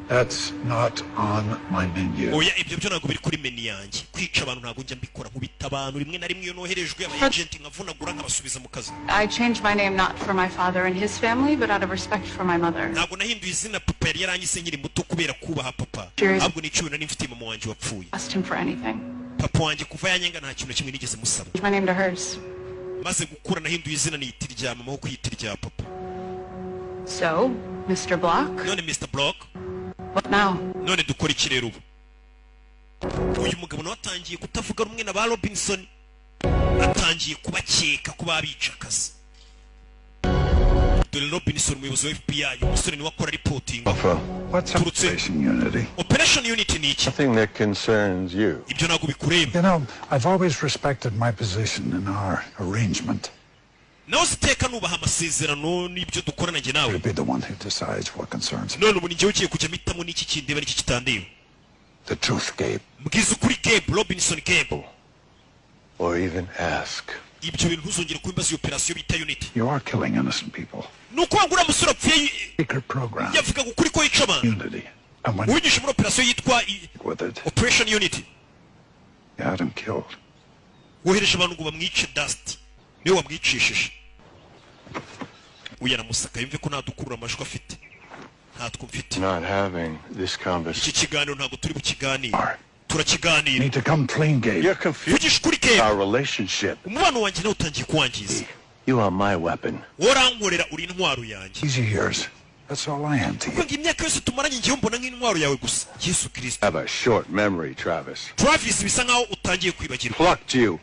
That's not on my menu. Oya, ibyo byo ntabwo biri kuri menu yanjye. Kwica abantu ntabwo njya mbikora. Nkubita abantu rimwe na rimwe iyo noherejwe aba agent, nkavunagura nkabasubiza mu kazi. I changed my name not for my father and his family, but out of respect for my mother. Ntabwo nahinduye izina papa yari yaranyise nkiri muto kubera kubaha papa, Cheers. ahubwo ni icyubahiro nari mfitiye mama wanjye wapfuye. Asked him for anything. Papa wanjye kuva yanyenga nta kintu na kimwe nigeze musaba. Changed my name to hers. Maze gukura nahinduye izina, niyita irya mama aho kwiyita irya papa. So, Mr. Block, None Mr. Block, what now? none dukora iki rero ubu? Uyu mugabo nawe atangiye kutavuga rumwe na ba Robinson, atangiye kubakeka ko babica akazi. Dore Robinson, umuyobozi wa FBI, umusore niwe akora reporting. Alpha. What's Operation Unity? Operation Unity ni iki? Nothing that concerns you. Ibyo ntabwo bikureba. I've always respected my position in our arrangement. Nawe ziteka nubaha amasezerano n'ibyo dukorana njye nawe. To be the one who decides what concerns me. None ubu ni njyewe ugiye kujya mpitamo n'iki kindeba n'iki kitandeba. The truth, Gabe. Mbwiza ukuri, Gabe Robinson, Gabe. Or even ask. Ibyo bintu ntuzongere kubimbaza. Iyo operasiyo bita Unity, You are killing innocent people. Ni ukuvuga ngo uriya musore apfuye Secret program. yavugaga ukuri ko yica abantu. Unity. And when Ubinyujije muri operasiyo yitwa with it, Operation Unity, you had him killed. Wohereje abantu ngo bamwice. Dusty niwe wamwicishije. Uyu aramusaka yumve ko nta dukurura amajwi afite, ntatwo mfite. Not having this conversation. Iki kiganiro ntabwo turi bukiganire, turakiganira. Need to come clean, Gabe. You're confused. Vugisha ukuri, Gabe. Our relationship. Umubano wanjye nawe utangiye kuwangiza. You are my weapon. Worankorera, uri intwaro yanjye. These years. That's all I am to you. Kuko ngo imyaka yose tumaranye ngewe mbona nk'intwaro yawe gusa, Yesu Kirisito. Have a short memory, Travis. Travis, bisa nkaho utangiye kwibagirwa. Plucked you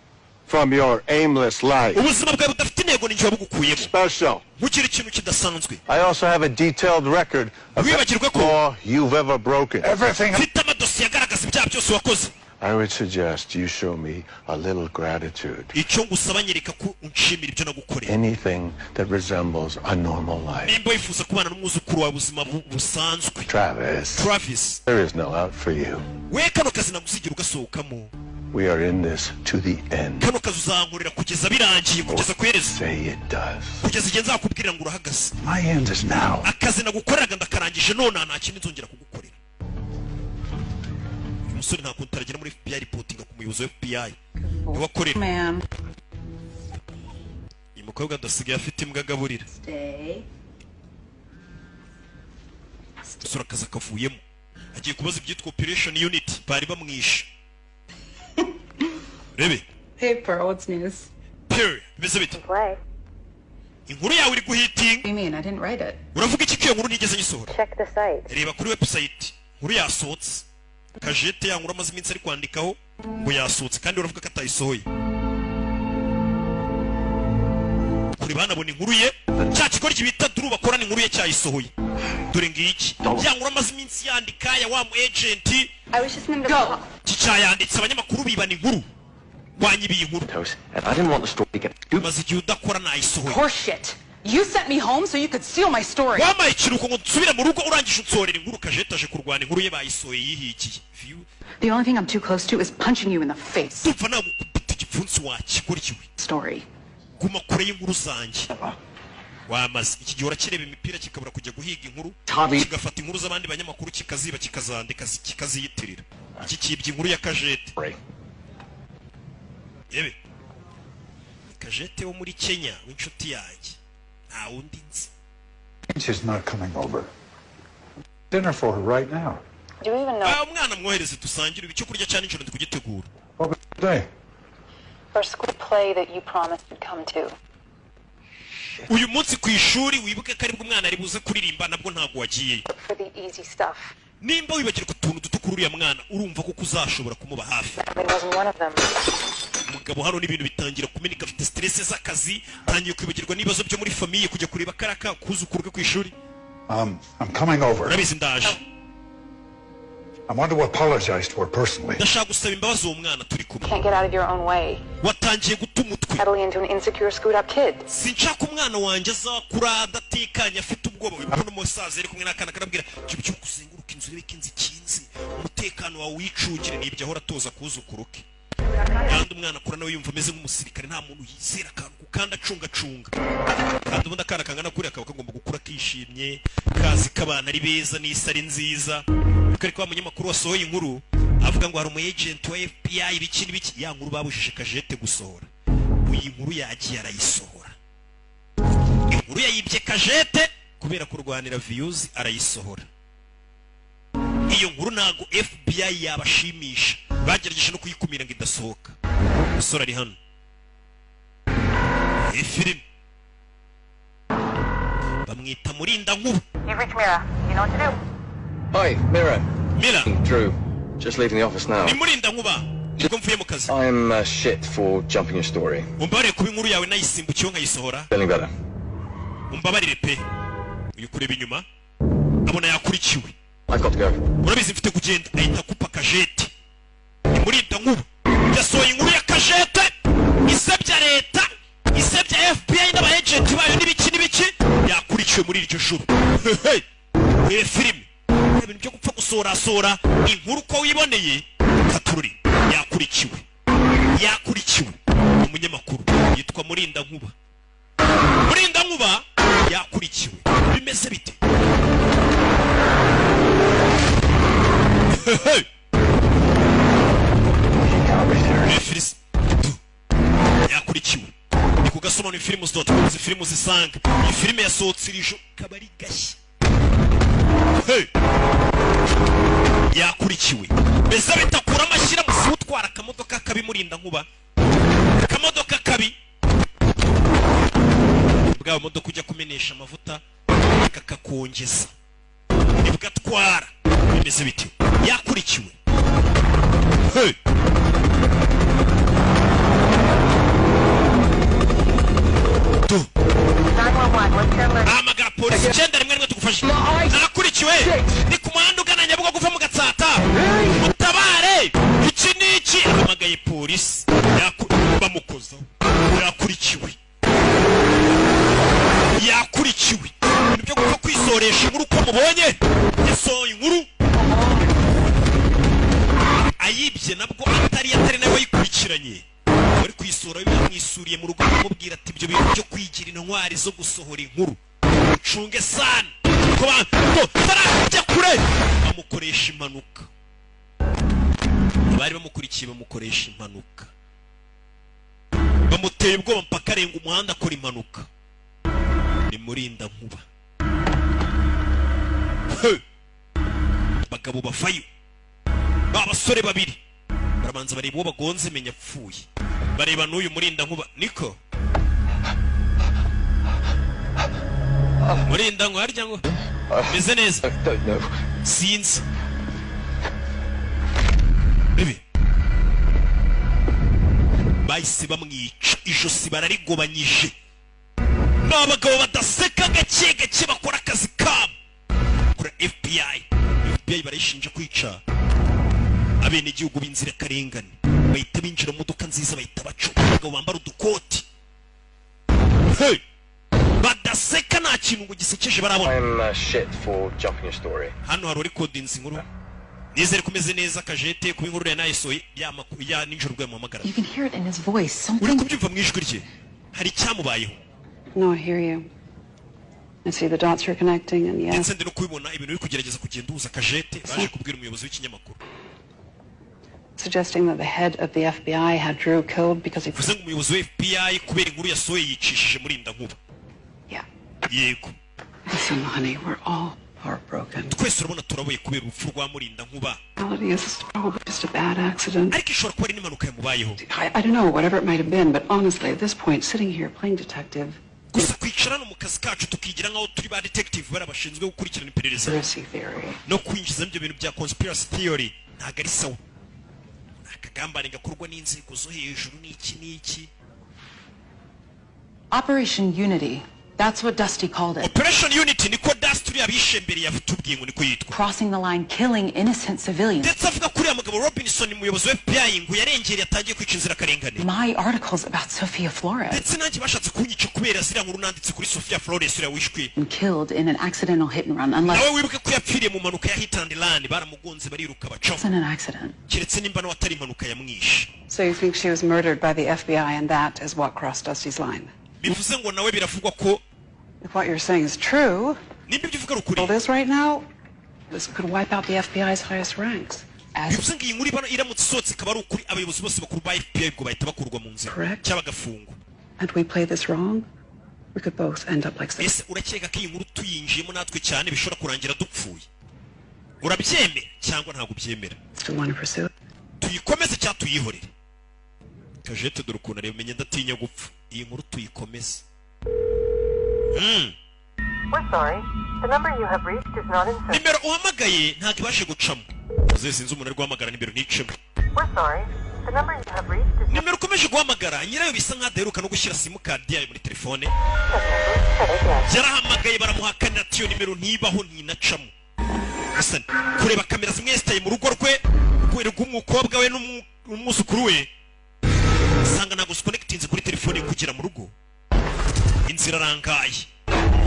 from your aimless life. Ubuzima bwawe budafite intego ni njye wabugukuyemo. Special. Nkugira ikintu kidasanzwe. I also have a detailed record of Wibagirwe ko every law you've ever broken. Everything. Mfite amadosiye agaragaza ibyaha byose wakoze. I would suggest you show me a little gratitude. Icyo ngusaba, nyereka ko unshimira ibyo nagukoreye. Anything that resembles a normal life. Nimba wifuza kubana n'umwuzukuru wawe ubuzima busanzwe. Travis. Travis. There is no out for you. We kano kazi ntabwo uzigera ugasohokamo. We are in this to the end. Kano kazi uzankorera kugeza birangiye, kugeza ku iherezo. Say it does. Kugeza igihe nzakubwira ngo urahagaze. My end is now. Akazi nagukoreraga ndakarangije, none nta kindi nzongera kugukorera. Uyu musore nta kuntu aragera muri FBI, reportinga ku muyobozi wa FBI, niwe akorera. Man. Uyu mukobwa adasigaye afite imbwa agaburira. Stay. Just Umusore akazi akavuyemo, agiye kubaza ibyitwa operation unit bari bamwishe. Rebe. Hey, Pearl, what's news? Pearl, bimeze bite? Inkuru yawe iri guhitinga. What do you mean? I didn't write it. Uravuga iki ko iyo nkuru ntigeze nyisohora? Check the site. Reba kuri website, inkuru yasohotse. Kajete, ya nkuru amaze iminsi ari kwandikaho ngo yasohotse, kandi uravuga ko atayisohoye. Kure banabona inkuru ye, cya kigoryi bita Duru bakorana, inkuru ye cyayisohoye. Dore ngiki, ya nkuru amaze iminsi yandika ya wa mu agent. I was just in the middle. Cyayanditse, abanyamakuru bibana inkuru, wanyibiye inkuru. And I didn't want the story to get scooped. Maze igihe udakora, nayisohoye. Horseshit. You sent me home so you could steal my story. Wampaye ikiruhuko ngo nsubire mu rugo, urangije unsohorera inkuru. Kajete aje kurwana inkuru ye, bayisohoye yihigiye. View. The only thing I'm too close to is punching you in the face. Ndumva nagukubita igipfunsi, wakigoryiwe. Story. Guma kure y'inkuru zanjye. Wamaze iki gihe urakireba imipira, kikabura kujya guhiga inkuru, kigafata inkuru z'abandi banyamakuru, kikaziba, kikazandika, kikaziyitirira. Iki kibye inkuru ya Kajete. Yewe, Kajete wo muri Kenya w'inshuti yanjye, nta wundi nzi. She's not coming over. Dinner for her right now. Do you even know Ah, umwana mwohereze dusangire icyo kurya cya nijoro, ndi kugitegura. What was the day? for school play that you promised you'd come to? Uyu munsi ku ishuri, wibuke ko aribwo umwana ari buze kuririmba, nabwo ntabwo wagiyeyo. For the easy stuff. Nimba wibagirwa utuntu duto kuri uriya mwana, urumva ko uzashobora kumuba hafi? It wasn't one of them. Umugabo hano n'ibintu bitangira kumeneka, afite stress z'akazi, tangiye kwibagirwa n'ibibazo byo muri famille, kujya kureba karaka kuzukuru ke ku ishuri. I'm coming over. Urabizi, ndaje. I want to apologize to her personally. Ndashaka gusaba imbabazi uwo mwana turi kumwe. Can't get out of your own way. Watangiye guta umutwe. Settling into an insecure, screwed up kid. Sinshaka umwana wanjye azakura adatekanye, afite ubwoba. Wibuka n'umusaza yari kumwe n'akana, karabwira jya ubyuka uzenguruka inzu, urebe ko inzu ikinze, umutekano wawe wicungire. Nibyo ahora atoza kuzukuru ke. Kandi umwana akura nawe yumva ameze nk'umusirikare, nta muntu yizera, akantu ku kandi acungacunga. Kandi ubundi akana kangana kuriya kaba kagomba gukura kishimye, kazi ko abana ari beza n'isi ari nziza. Ariko wa munyamakuru wasohoye inkuru avuga ngo hari umu agent wa FBI, ibiki n'ibiki, ya nkuru babujije Kajete gusohora, iyi nkuru yagiye arayisohora. Inkuru yayibye Kajete kubera kurwanira views, arayisohora. Iyo nkuru ntago FBI yabashimisha, bagerageje no kuyikumira ngo idasohoka. Umusore ari hano, iyi filime bamwita Murinda Nkuba. You've reached Mira. You know what to do. Hi, Mira. Mira. Drew. Just leaving the office now. Ni Murinda Nkuba, nibwo mvuye mu kazi. I'm shit for jumping your story. Umbabarire kuba inkuru yawe nayisimbukiyeho nkayisohora. Feeling better. Umbabarire pe. Uyu kureba inyuma abona yakurikiwe. I've got to go. Urabizi, mfite kugenda. Ahita akupa Kajete. Ni Murinda Nkuba, yasohoye inkuru ya Kajete isebya leta, isebya FBI n'aba agent bayo n'ibiki n'ibiki. Yakurikiwe muri iryo joro. Hey! Urebe filime, ibintu byo gupfa gusorasora inkuru uko wiboneye. Katururi yakurikiwe, yakurikiwe. Umunyamakuru yitwa Murinda Nkuba. Murinda Nkuba yakurikiwe, bimeze bite? Hey! Filisi yakurikiwe ni ku gasobanuro films.com. Izi filime uzisanga. Iyi filime yasohotse iri joro, kaba ari gashya. Hey! Yakurikiwe, mbese bitakura amashyira musi utwara akamodoka kabi. Murinda Nkuba, akamodoka kabi, bwa modoka ujya kumenesha amavuta kakakongeza, nibwo atwara. Bimeze bite? Yakurikiwe. Hey! Tu. Hamagara polisi 911, tugufashe, nakurikiwe, ni ku muhanda ugana Nyabugogo uva mu Gatsata, mutabare, iki n'iki. Ahamagaye polisi, bamukozaho. Yakurikiwe, yakurikiwe. Ibintu byo gupfa kwisoresha inkuru uko mubonye, yasohoye inkuru ayibye, nabwo atari nawe wayikurikiranye, wari kuyisura bamwisuriye mu rugo, bamubwira ati ibyo bintu byo kwigira intwari zo gusohora inkuru ucunge sana ko batarajya kure. Bamukoresha impanuka, abari bamukurikiye bamukoresha impanuka, bamuteye ubwoba mpaka arenga umuhanda akora impanuka. Ni Murinda Nkuba. Hey! Abagabo bavayo, ba basore babiri barabanza bareba uwo bagonze, menya apfuye, bareba n'uyu murinda nkuba. Niko murinda ngo harya ngo meze neza, sinzi bibi. Bahise bamwica, ijosi bararigobanyije. Ni abagabo badaseka, gake gake bakora akazi kabo. Kuri FBI, FBI barayishinja kwica abenegihugu b'inzirakarengane. Bahita binjira mu modoka nziza, bahita baca. Abagabo bambara udukoti, hey! Badaseka, nta kintu ngo gisekeje barabona. I'm shit for jumping your story. Hano hari urikodinze inkuru. Nizere ko umeze neza, kajete, kuba inkuru ya nayisohoye ya makuru ya nijoro ubwo yamuhamagara. You can hear it in his voice. Something. Uri kubyumva mu ijwi rye, hari icyamubayeho. No, I hear you. I see the dots you're connecting, and yes, Ndetse ndi no kubibona ibintu uri kugerageza kugenda uhuza. Kajete baje kubwira umuyobozi w'ikinyamakuru. Suggesting that the head of the FBI had Drew killed because he. Bivuze ngo umuyobozi wa FBI kubera inkuru yasohoye yicishije murinda nkuba. Yeah. Yego. Listen, honey, we're all heartbroken. Twese urabona turaboye kubera urupfu rwa murinda nkuba. Reality is, it's probably just a bad accident. Ariko ishobora kuba ari n'impanuka yamubayeho. I don't know, whatever it might have been, but honestly, at this point, sitting here playing detective, Gusa kwicara hano mu kazi kacu tukigira nk'aho turi ba detective, bari bashinzwe gukurikirana iperereza, conspiracy theory. no kwinjiza ibyo bintu bya conspiracy theory ntabwo ari sawa. Ni akagambane gakorwa n'inzego zo hejuru n'iki n'iki. Operation Unity. That's what Dusty called it. Operation Unity, niko Dusty uriya bishe mbere yatubwiye ngo niko yitwa. Crossing the line, killing innocent civilians. Ndetse avuga ko uriya mugabo Robinson, umuyobozi wa FBI, ngo yarengereye atangiye kwica inzirakarengane. My articles about Sophia Flores. Ndetse nanjye bashatse kunyica kubera ziriya nkuru nanditse kuri Sofia Flores, uriya wishwe. And killed in an accidental hit and run, unless Nawe wibuke ko yapfiriye mu mpanuka ya hit and run, baramugonze bariruka bacaho. it's an accident. Keretse nimba nawe atari impanuka yamwishe. So you think she was murdered by the FBI, and that is what crossed Dusty's line? Bivuze ngo nawe biravugwa ko If what you're saying is true, nimba ibyo uvuga ari ukuri, all this right now, this could wipe out the FBI's highest ranks. Bivuze ngo iyi nkuru iramutse isohotse ikaba ari ukuri, abayobozi bose bakuru ba FBI ubwo bahita bakurwa mu nzira cyangwa bagafungwa. And we play this wrong, we could both end up like Ese urakeka ko iyi nkuru tuyinjiyemo natwe cyane bishobora kurangira dupfuye? Urabyemera cyangwa ntabwo ubyemera? Still want to pursue it? Tuyikomeze cyangwa tuyihorere? Kajete dore ukuntu areba, menye ndatinya gupfa. Iyi nkuru tuyikomeze. We're sorry. The number you have reached is not in service. Nimero uhamagaye ntabwo ibashe gucamo. Uze sinzi umuntu ari guhamagara nimero nticemo. We're sorry. The number you have reached is Nimero ukomeje guhamagara nyirayo bisa nkaho adaheruka no gushyira simukadi yayo muri telefone. Yarahamagaye baramuhakanira ati iyo nimero ntibaho, ntinacamo. Gusa kureba kamera zimwe yesitaye mu rugo rwe rw'umukobwa we n'umwuzukuru we, usanga ntabwo zikonekitinze kuri telefone ye kugera mu rugo. Inzira arangaye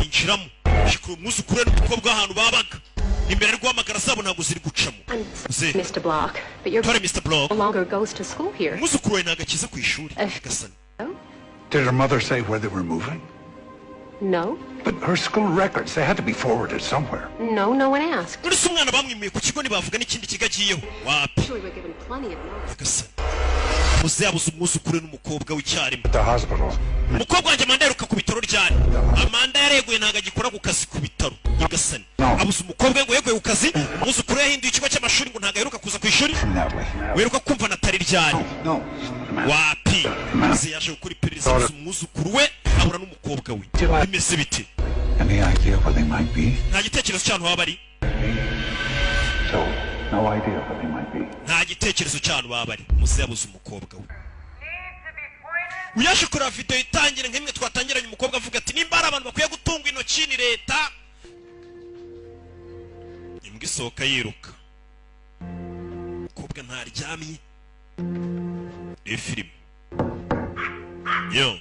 yinjiramo, shikura umwuzukuru we n'umukobwa w'ahantu babaga. Nimero ari guhamagara zabo ntabwo ziri gucamo. Ze Mr. Block, but your Tore Mr. Block. no longer goes to school here. Umwuzukuru we ntabwo akiza ku ishuri, gasani. Did her mother say where they were moving? No, But her school records, they had to be forwarded somewhere. no, no one asked. None se umwana bamwimuye ku kigo ntibavuga n'ikindi kigo agiyeho? Wapi. We were given plenty of notice. Gasani, muze yabuze umwuzukuru we n'umukobwa w'icyarimwe. At the hospital. Umukobwa wanjye Amanda aheruka ku bitaro ryari? Amanda yareguye, ntabwo agikora ku kazi ku bitaro. Nyagasani, abuze umukobwa we ngo yeguye ku kazi, umwuzukuru we yahinduye ikigo cy'amashuri, ngo ntabwo aheruka kuza ku ishuri. Wiruka kumva Natali ryari? Wapi. Muze yaje gukora iperereza, abuze umwuzukuru we, abura n'umukobwa we. Bimeze bite? Any idea where they might be? Nta gitekerezo cy'ahantu baba bari. So, no idea where they might be. Nta gitekerezo cy'ahantu baba bari. Muze yabuze umukobwa we. Uyaje kureba video itangira nk'imwe twatangiranye, umukobwa avuga ati nimba hari abantu bakwiye gutungwa intoki ni leta. Imbwa isohoka yiruka, umukobwa ntaryamye. Reba filime yo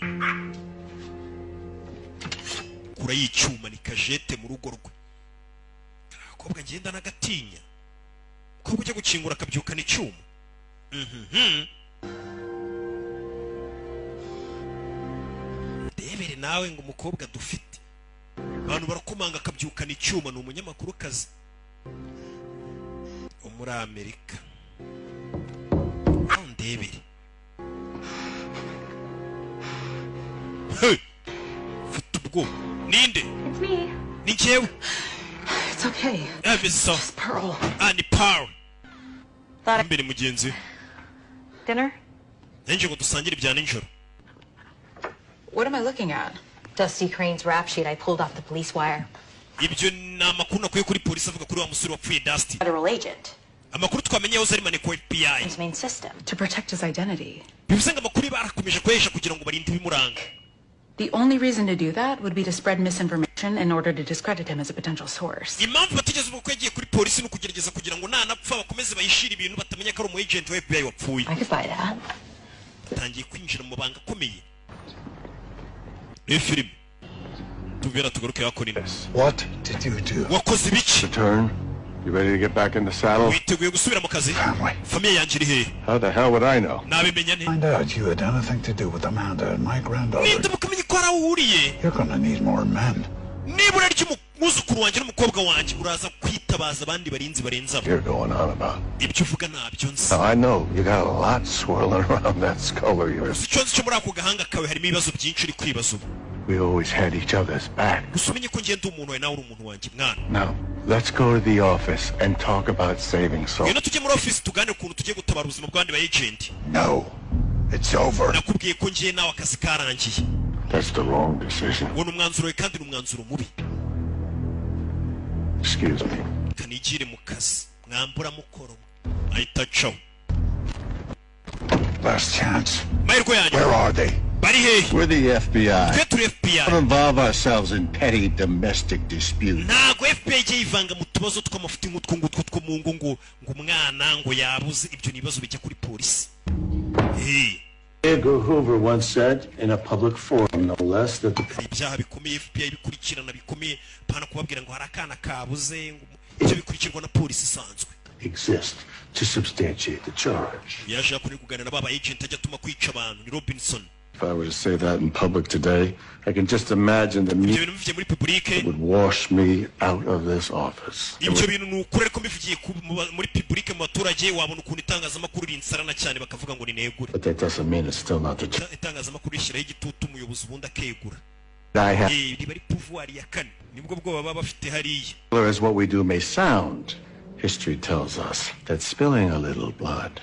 kura y'icyuma ni kajete mu rugo rwe. Agakobwa ngenda n'agatinya, umukobwa ujya gukingura akabyukana icyuma. Ndebere nawe ngo umukobwa dufite, abantu barakomanga akabyukana icyuma. Ni umunyamakuru kazi wo muri Amerika. Aho ndebere. Hey! Mfite ubwoba. Ninde? It's me. Ni njyewe. It's It's okay. Bimeze sawa. Pearl. Ah, ni Pearl imbere, mugenzi we. Dinner? Nanjye ngo dusangire ibya nijoro. What am I looking at? Dusty Crane's rap sheet I pulled off the police wire. Ibyo ni amakuru nakuye kuri polisi avuga kuri wa musore wapfuye, Dusty. Federal agent. Amakuru twamenye yahoze ari maneko wa FBI. His main system. To protect his identity. Bivuze ngo amakuru barakomeje kuyahisha kugira ngo barinde ibimuranga. The only reason to do that would be to spread misinformation in order to discredit him as a potential source. Impamvu batigeze uvuga ko yagiye kuri polisi ni ukugerageza kugira ngo nanapfa bakomeze bahishire ibintu, batamenya ko ari umu agent wa FBI wapfuye. I could buy that. Atangiye kwinjira mu mabanga akomeye. Niyo filime tubwira, tugaruke hakurino. What did you do? Wakoze ibiki? Return. You ready to get back in the saddle? Witeguye gusubira mu kazi? Famille yanjye iri hehe? How the hell would I know? Nabimenya nte? Find out you had anything to do with Amanda and my granddaughter. Ninda mukamenya ko hari aho uhuriye. You're gonna need more men. Nibura ry'umwuzukuru wanjye n'umukobwa wanjye, uraza kwitabaza abandi barinzi barenze abo. You're going on about. Ibyo uvuga ntabyo nzi. Now, I know you got a lot swirling around that skull of yours. Icyo nzi cyo, muri ako gahanga kawe harimo ibibazo byinshi uri kwibaza ubu. We always had each other's back. Gusa umenye ko ngenda umuntu wawe, nawe uri umuntu wanjye, mwana. Now, let's go to the office and talk about saving souls. Ngwino tujye muri ofisi tuganire ukuntu tugiye gutabara ubuzima bw'abandi ba agent. No. It's over. Nakubwiye ko ngiye nawe akazi karangiye. That's the wrong decision. Uwo ni umwanzuro we kandi ni umwanzuro mubi. Excuse me. Kanigire mu kazi mwambura mukoro, ahita acaho. Last chance. Mahirwe yanyu. Where are they? Bari hehe? We're the FBI. Twe turi FBI. Don't involve ourselves in petty domestic disputes. Ntabwo FBI ijya yivanga mu tubazo tw'amafuti nk'utwo ngutwo two mu ngo, ngo umwana ngo yabuze. Ibyo ni ibibazo bijya kuri polisi. Hey. Edgar Hoover once said, in a public forum no less, that the Hari ibyaha bikomeye FBI bikurikirana bikomeye, pana kubabwira ngo hari akana kabuze, ngo ibyo bikurikirwa na polisi isanzwe. Exist to substantiate the charge. Yaje kuri kuganira n'aba agent ajya atuma kwica abantu, ni Robinson. If I were to say that in public today, I can just imagine the Ibyo media bintu bivugiye muri public would wash me out of this office. Ibyo bintu ni ukuri, ariko mbivugiye muri public, mu baturage, wabona ukuntu itangazamakuru rinsarana cyane, bakavuga ngo ninegure. But that doesn't mean it's still not the truth. Itangazamakuru rishyiraho igitutu umuyobozi, ubundi akegura. I have Riba ari pouvoir ya kane, nibwo bwoba baba bafite hariya. As what we do may sound, history tells us that spilling a little blood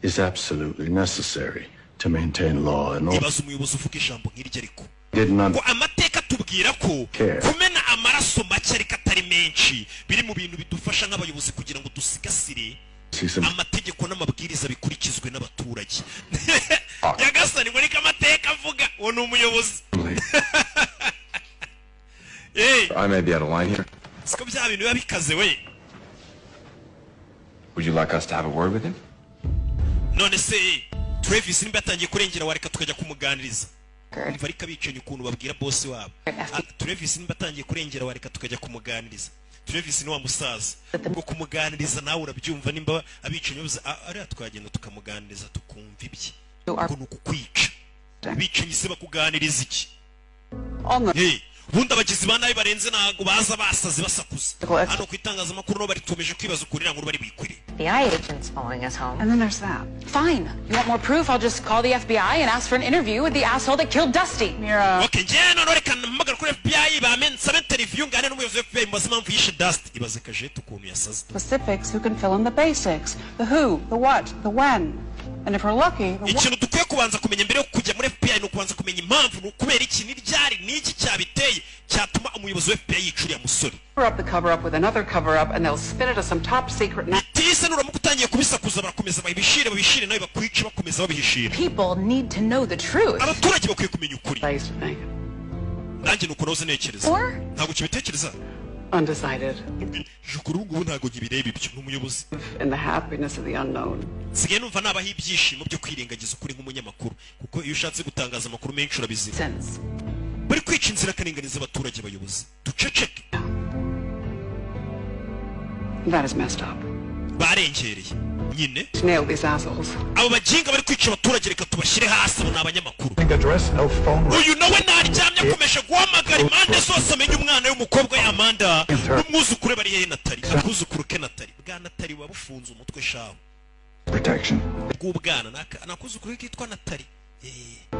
is absolutely necessary to maintain law and order. Ibaza umuyobozi uvuga ijambo nk'iryo ariko. Did not Ngo amateka tubwira ko care. kumena amaraso make ariko atari menshi biri mu bintu bidufasha nk'abayobozi kugira ngo dusigasire See some amategeko n'amabwiriza bikurikizwe n'abaturage. Nyagasani, ngo niko amateka avuga, uwo ni umuyobozi. Hey, I may be out of line here. Siko bya bintu biba bikaze we. Would you like us to have a word with him? None se Travis nimba yatangiye kurengera, wareka tukajya kumuganiriza? Umva ariko abicanyi ukuntu babwira boss wabo. Ah, Travis nimba atangiye kurengera, wareka tukajya kumuganiriza? Travis ni wa musaza ubwo kumuganiriza nawe urabyumva, nimba abicanyi bavuze: "Ah, ariya twagenda tukamuganiriza tukumva ibye." Ubwo ni ukukwica. Abicanyi se bakuganiriza iki? Hey, ubundi abagizi ba nabi barenze ntabwo baza basaze basakuza. Hano ku itangazamakuru nabo baritumeje kwibaza ukuntu iriya nkuru bari buyikwire. FBI agents following us home. And then there's that. Fine. You want more proof? I'll just call the FBI and ask for an interview with the asshole that killed Dusty. Mira. Okay, njyewe noneho reka mpamagara kuri FBI, bame nsabe interview, ngane n'umuyobozi wa FBI, mubaze impamvu yishe Dusty. Ibaze kajete ukuntu yasaze. Specifics who can fill in the basics. The who, the what, the when. And if we're lucky, the Ikintu dukwiye kubanza kumenya mbere yo kujya muri FBI ni ukubanza kumenya impamvu, ni ukubera iki, ni ryari, ni iki cyabiteye cyatuma umuyobozi wa FBI yica uriya musore. cover up the cover up with another cover up, and they'll spin it as some top secret. Tise nuramuka utangiye kubisakuza, barakomeza babishire, babishire, nawe bakwice bakomeza babihishira. People need to know the truth. Abaturage bakwiye kumenya ukuri. Nanjye ni uko nahoze ntekereza. Or? Ntabwo ukibitekereza? Undecided. Kuri ubu ngubu ntabwo nkibireba ibyo, ni umuyobozi. In the happiness of the unknown. Nsigaye numva nabaho ibyishimo byo kwirengagiza ukuri nk'umunyamakuru, kuko iyo ushatse gutangaza amakuru menshi urabizira. Bari kwica inzirakarengane z'abaturage. Abayobozi, duceceke. That is messed up. Barengereye nyine. Nail these assholes. Abo baginga bari kwica abaturage, reka tubashyire hasi. Abo ni abanyamakuru. Address, no phone. Uyu nawe naryamye akomeje guhamagara impande zose, amenye umwana w'umukobwa we Amanda n'umwuzukuru we bari hehe, Natali, akuzukuru ke Natali. Bwa Natali buba bufunze umutwe shawe. Protection. Bw'ubwana ni akuzukuru ke kitwa Natali.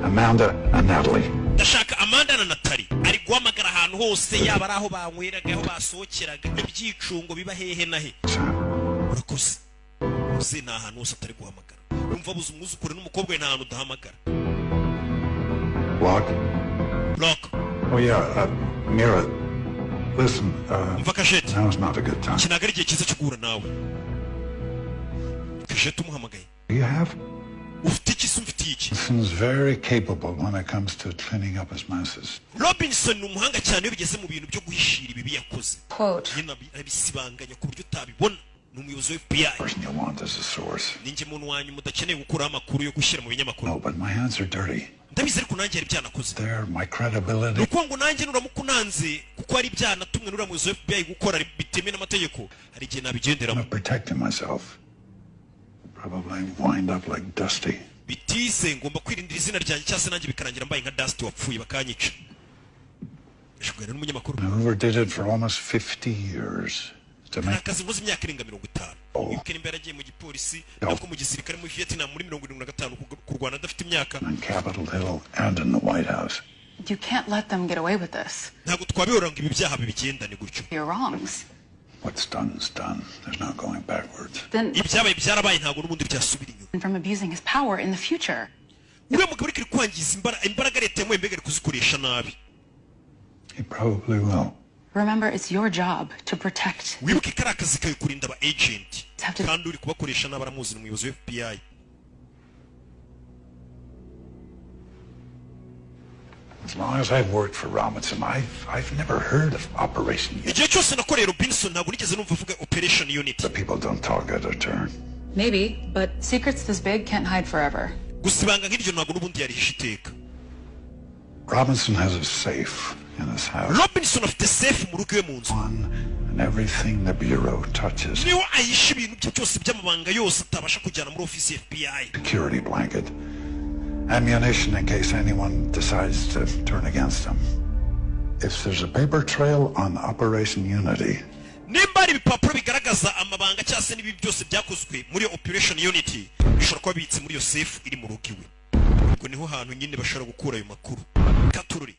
Amanda and Natalie. Ndashaka Amanda na Natali. Ari Guhamagara ahantu hose, yaba ari aho banyweraga, aho basohokeraga, ibyicungo biba hehe na he. Urakoze. Uzi ni ahantu hose atari guhamagara. Umva, buze umwuzukuru n'umukobwa we, nta hantu udahamagara. Block. Block. Oh, yeah, Mira. Listen, Umva Kasheti. now's not a good time. Iki ntabwo ari igihe cyiza cyo guhura nawe. Kasheti umuhamagaye. Do you have? Ufite iki se? Umfitiye iki? Robinson's very capable when it comes to cleaning up his messes. Robinson ni umuhanga cyane iyo bigeze mu bintu byo guhishira ibibi yakoze. Quote. Nyine arabisibanganya ku buryo utabibona. Ni umuyobozi wa FBI. Person you want as a source. Ninjye muntu wanyu mudakeneye gukuraho amakuru yo gushyira mu binyamakuru. No, but my hands are dirty. Ndabizi, ariko nanjye hari ibyanakoze. There, my Ni credibility. ukuvuga ngo nanjye nuramuka unanze kuko hari ibyaha natumwe n'uriya muyobozi wa FBI gukora bitemewe n'amategeko, hari igihe nabigenderamo. I'm protecting myself. Probably wind up like Dusty. Bitise ngomba kwirindira izina ryanjye, cyangwa se nanjye bikarangira mbaye nka Dusty wapfuye bakanyica. Ashobora n'umunyamakuru. Hoover did it for almost 50 years to Ni make akazi nkoze imyaka irenga 50. Wibuke nimba yaragiye mu gipolisi, nabwo mu gisirikare muri Vietnam muri 75, kurwana adafite imyaka. on Capitol Hill and in the White House. You can't let them get away with this. Ntabwo twabihora ngo ibi byaha bibigendane gutyo. Your wrongs. What's done's done. There's no going backwards. Then Ibyabaye byarabaye, ntabwo n'ubundi byasubira inyuma. from abusing his power in the future. Uriya mugabo ariko ari kwangiza imbaraga leta yamuhaye, mbega ari kuzikoresha nabi. He probably will. Remember, it's your job to protect. Wibuke ko ari akazi kawe kurinda aba agent, kandi uri kubakoresha nabi aramuzi, ni umuyobozi wa FBI. As long as I've worked for Robinson, I've never heard of Operation Unity. Igihe cyose nakoreye Robinson, ntabwo nigeze numva avuga Operation Unity. The people don't talk out of turn. Maybe, but secrets this big can't hide forever. Gusa ibanga nk'iryo ntabwo n'ubundi yarihisha iteka. Robinson has a safe in his house. Robinson afite safe mu rugo iwe mu nzu. And everything the Bureau touches, Niwe ahisha ibintu bye byose by'amabanga yose atabasha kujyana muri ofisi ya FBI. security blanket, ammunition in case anyone decides to turn against him. If there's a paper trail on Operation Unity, Nimba hari ibipapuro bigaragaza amabanga cyangwa se n'ibi byose byakozwe muri Operation Unity, bishobora kuba bibitse muri iyo safe iri mu rugo iwe. Ubwo niho hantu nyine bashobora gukura ayo makuru. Katururi.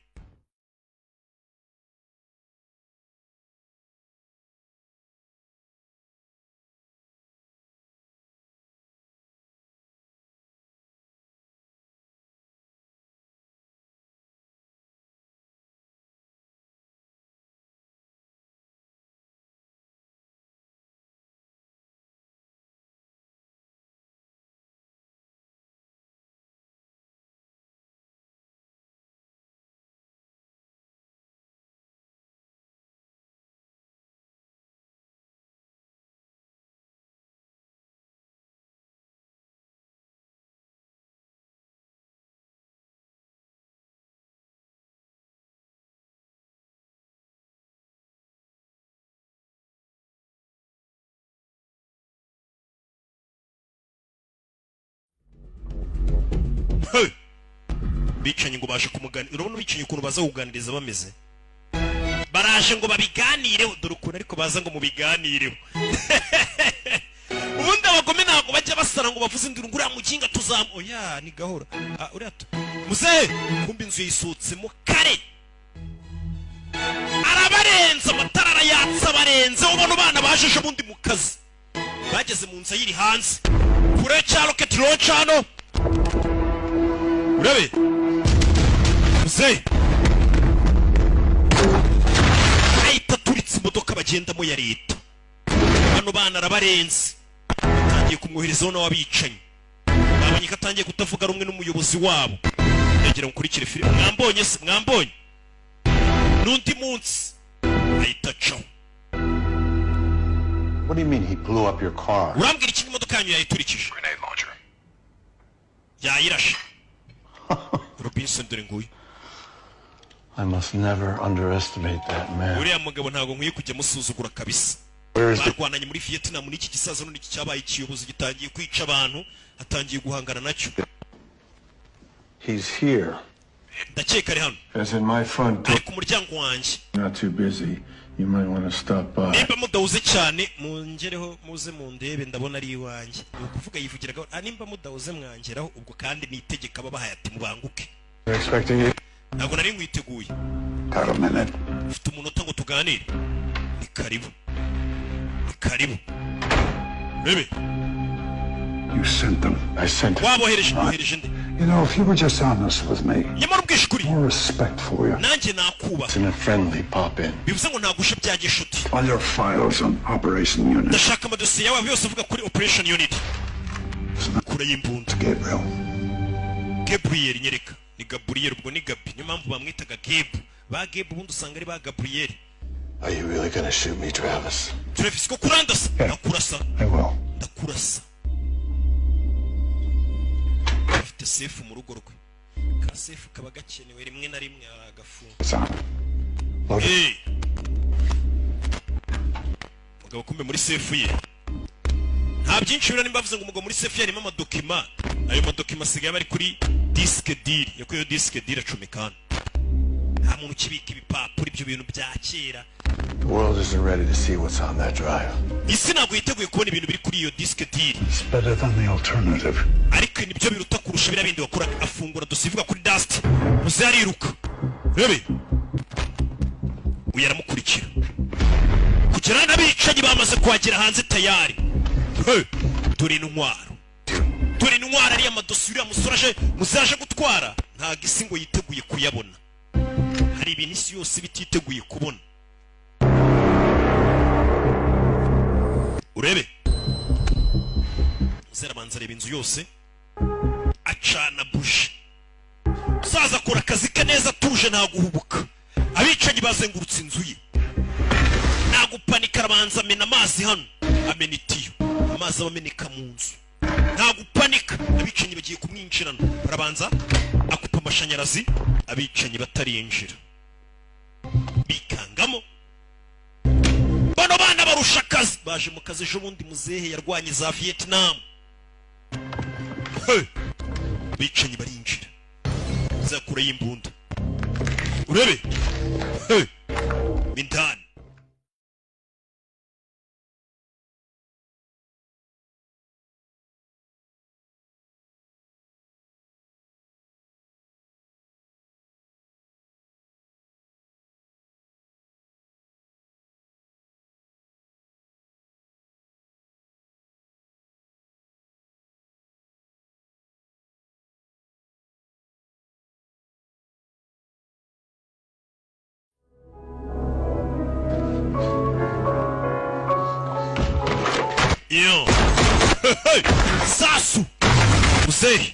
Hey! Bicanyi ngo baje kumuganira. Urabona bicanyi ukuntu baza kuganiriza bameze, baraje ngo babiganireho. Dore ukuntu ariko baza ngo mubiganireho. Ubundi abagome ntabwo bajya basara ngo bavuze induru ngo uriya muginga tuzamu. Oya, ni gahoro. Ah, uriya muzehe kumbe inzu yisohotsemo kare, arabarenza, amatara arayatsa, abarenze. Ubona abana baje ejo bundi mu kazi, bageze mu nzu ayiri hanze kure cya rocket launcher hano. Urabe muzehe ahita aturitse imodoka bagendamo ya leta. Bano bana arabarenze, atangiye kumwoherezaho nawe abicanyi. Babonye ko atangiye kutavuga rumwe n'umuyobozi wabo. Ndagira ngo ukurikire filime. Mwambonye se? Mwambonye n'undi munsi ahita acaho. What do you mean he blew up your car? Urambwira iki imodoka yanyu yayiturikije? Yayirashe. Robinson dore nguyu. I must never underestimate that man. Uriya mugabo ntabwo nkwiye kujya musuzugura kabisa. Where is the Barwananye muri Vietnam n'iki gisaza. None iki cyabaye ikiyobozi, gitangiye kwica abantu, atangiye guhangana nacyo. He's here. Ndakeka ari hano. As in my front door. Ari ku muryango wanjye. Not too busy. You might want to stop by. Nimba mudahuze cyane mungereho, muze mundebe, ndabona ari iwanjye. Ni ukuvuga yivugiraga, ah, nimba mudahuze mwangeraho. Ubwo kandi ni itegeko aba bahaye ati mubanguke. Expecting you. Ntabwo nari nkwiteguye. Got a minute? Ufite umunota ngo tuganire? Ni karibu, ni karibu, rebe. You sent them. I sent it. Wabohereje? Wohereje nde? You know, if you were just honest with me, Nyamara ubwishe ukuri, more respect for you. nanjye nakubaha. It's in a friendly pop in. Bivuze ngo nagushe bya gishuti. All your files on Operation Unity. Ndashaka amadosiye yawe yose avuga kuri Operation Unit. Kure y'imbunda. Gabriel. Gabriel, nyereka. Ni Gabriel, ubwo ni Gabi, niyo mpamvu bamwitaga Gabe. Ba Gabe ubundi usanga ari ba Gabriel. Are you really gonna shoot me, Travis? Travis, ko kurandasa? Ndakurasa. I will. Ndakurasa. Afite safe mu rugo rwe, ka safe kaba gakenewe rimwe na rimwe agafunga. It's on. Load it. Eh. Mugabo kumbe muri safe ye nta byinshi biriho. Nimba bavuze ngo umugabo muri safe ye harimo amadokima, ayo madokima asigaye aba ari kuri disque dur. Yakuyeho disque dur acomeka hano. Nta muntu ukibika ibipapuro, ibyo bintu bya kera. The world isn't ready to see what's on that drive. Isi ntabwo yiteguye kubona ibintu biri kuri iyo disque dur. It's better than the alternative. Ariko nibyo biruta kurusha biriya bindi wakoraga. Afungura dosiye ivuga kuri Dust. Muze ariruka, rebe uyu aramukurikira kugera n'abicanyi bamaze kuhagera hanze tayari. Hey, dore intwaro, dore intwaro. Ariya madosiye uriya musore aje, muze aje gutwara, ntabwo isi ngo yiteguye kuyabona. Hari ibintu isi yose iba ititeguye kubona. Urebe, muze arabanza areba inzu yose, acana buji. Umusaza akora akazi ke neza atuje, nta guhubuka. Abicanyi bazengurutse inzu ye, nta gupanika. Arabanza amena amazi hano, amena itiyo, amazi aba ameneka mu nzu. Nta gupanika, abicanyi bagiye kumwinjirana. Barabanza akupa amashanyarazi, abicanyi batarinjira bikangamo. Bano bana barusha akazi, baje mu kazi ejo bundi. Muzehe yarwanye za Vietnam. Hey! Abicanyi barinjira, zakura y'imbunda. Urebe, hey! Mindani. Yo. Hey! Sasu! Muzehe!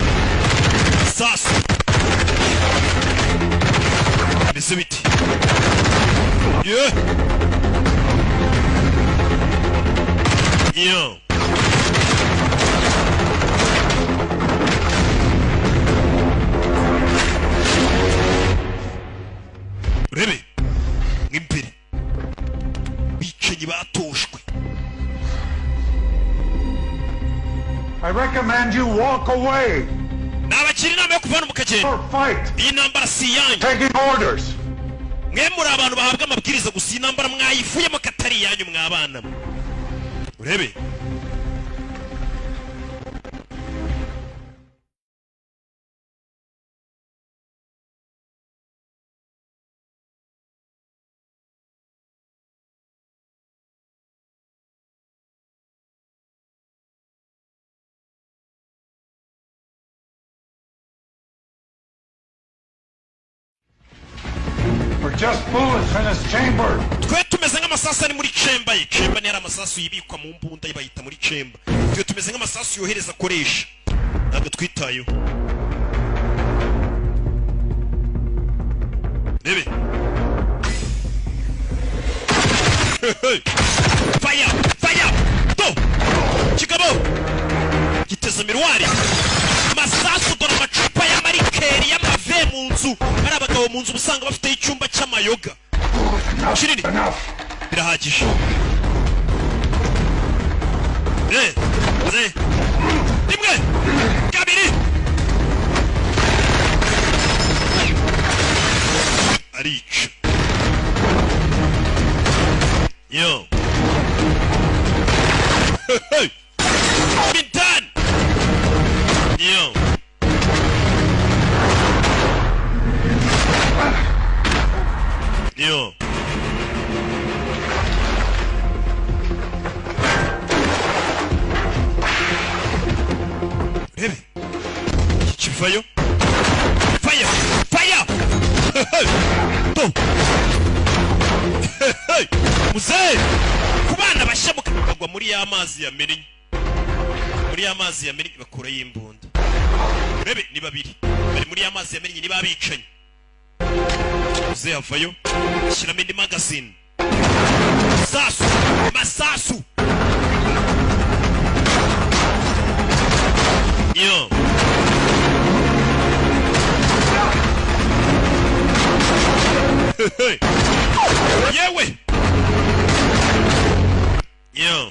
Sasu! Bimeze bite? Yeah! Yo! Urebe! Mw'imbere! Bicanyi batoshwe! I recommend you walk away. Nabagira inama yo kuva hano mukagenda. Or fight. Iyi ntambara si iyanyu. Taking orders. Mwe muri abantu bahabwa amabwiriza gusa, iyi ntambara mwayivuyemo ko atari iyanyu mwabana mwe. Urebe, We're just bullets in his chamber. Twe tumeze nk'amasasu ari muri chamber ye. Chamber ni ari amasasu yibikwa mu mbunda, bayita muri chamber. Twe tumeze nk'amasasu yohereza akoresha, ntabwo twitayeho. Rebe, fire, fire! Do kigabo giteze miruwari, amasasu. Dore amacupa y'amarikeri y'amave mu nzu. Ari abagabo mu nzu uba usanga bafite icyumba cy'amayoga kinini. Birahagije. Eh, ze rimwe, kabiri, arica. Yo, hey, Bintan. Yo. Yo rebe kivayo. Fire, fire. To muzehe ku bana bashya mukagwa muri ya mazi ya mennye, muri ya mazi ya mennye bakura y'imbunda. Rebe ni babiri bari muri ya mazi ya mennye, ni babicanye. Muzehe avayo ashyiramo indi magazine. Sasu masasu. Yo yewe yo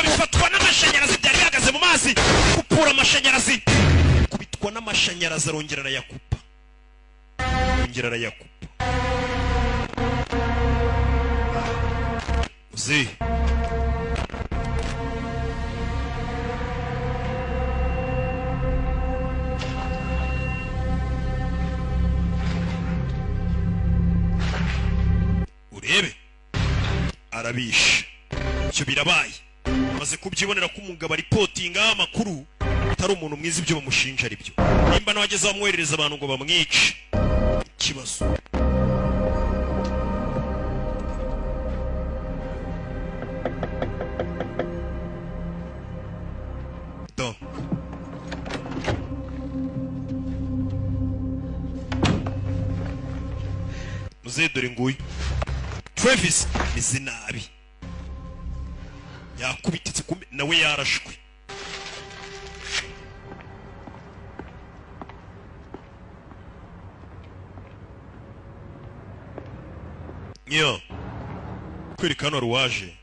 bifatwa n'amashanyarazi byari bihagaze mu mazi. Kupura amashanyarazi, kubitwa n'amashanyarazi, arongera arayakupa, arongera arayakupa. Uzi urebe arabishe icyo birabaye. Maze kubyibonera ko umugabo aripotinga amakuru atari umuntu mwiza, ibyo bamushinja ari byo. Nimba nawe ageze bamwoherereza abantu ngo bamwice, ikibazo. Do muzehe dore nguyu Travis meze nabi, yakubititse kumbe nawe yarashwe. Yo kwereka hano ruwaje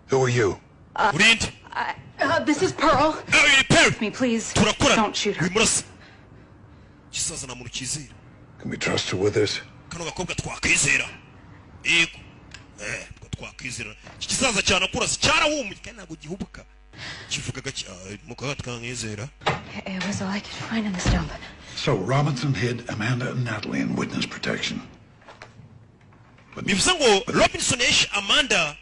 Who are you? Urinde. This is Pearl. Pearl. Me, please. Turakora. Don't shoot her. Wimurasa. Gisaza na muntu cyizera. Can we trust her with this? Kano gakobwa twakwizera. Yego. Twakwizera. Iki gisaza cyane kurasa cyarahumuye kandi ntabwo gihubuka. Kivuga gake mukaga twakwizera. It was all I could find in this dump. So Robinson hid Amanda and Natalie in witness protection. Bivuze ngo Robinson yishe Amanda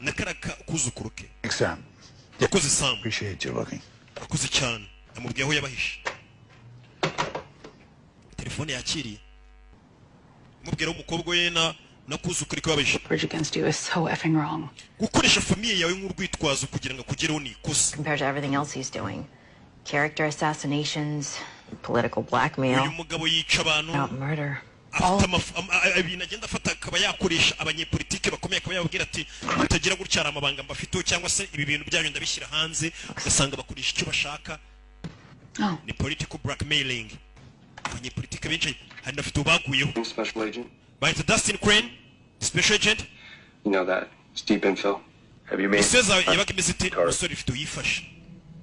na karaka kuzukuru ke. Sam. Yakoze Sam. Appreciate you looking. Yakoze cyane. Amubwiye aho yabahishe. Telefone yakiriye. Amubwira umukobwa we na kuzukuru ke babahishe. Bridge against you is so effing wrong. Gukoresha famille yawe nk'urwitwazo kugira ngo akugereho ni ikosa. Compared to everything else he's doing. Character assassinations, political blackmail. Uyu mugabo yica abantu. Not murder. Afite ibintu agenda afata akaba yakoresha abanyepolitike bakomeye akaba yababwira ati mutagira gutya hari amabanga mbafiteho cyangwa se ibi bintu byanyu ndabishyira hanze, ugasanga bakoresha icyo bashaka. Ni political blackmailing. Abanyepolitike benshi hari nafite ubaguyeho. Special agent. Bahita Dustin Crane, special agent. You know that. It's deep info. Have you made yabaga imeze ite umusore ifite uyifashe?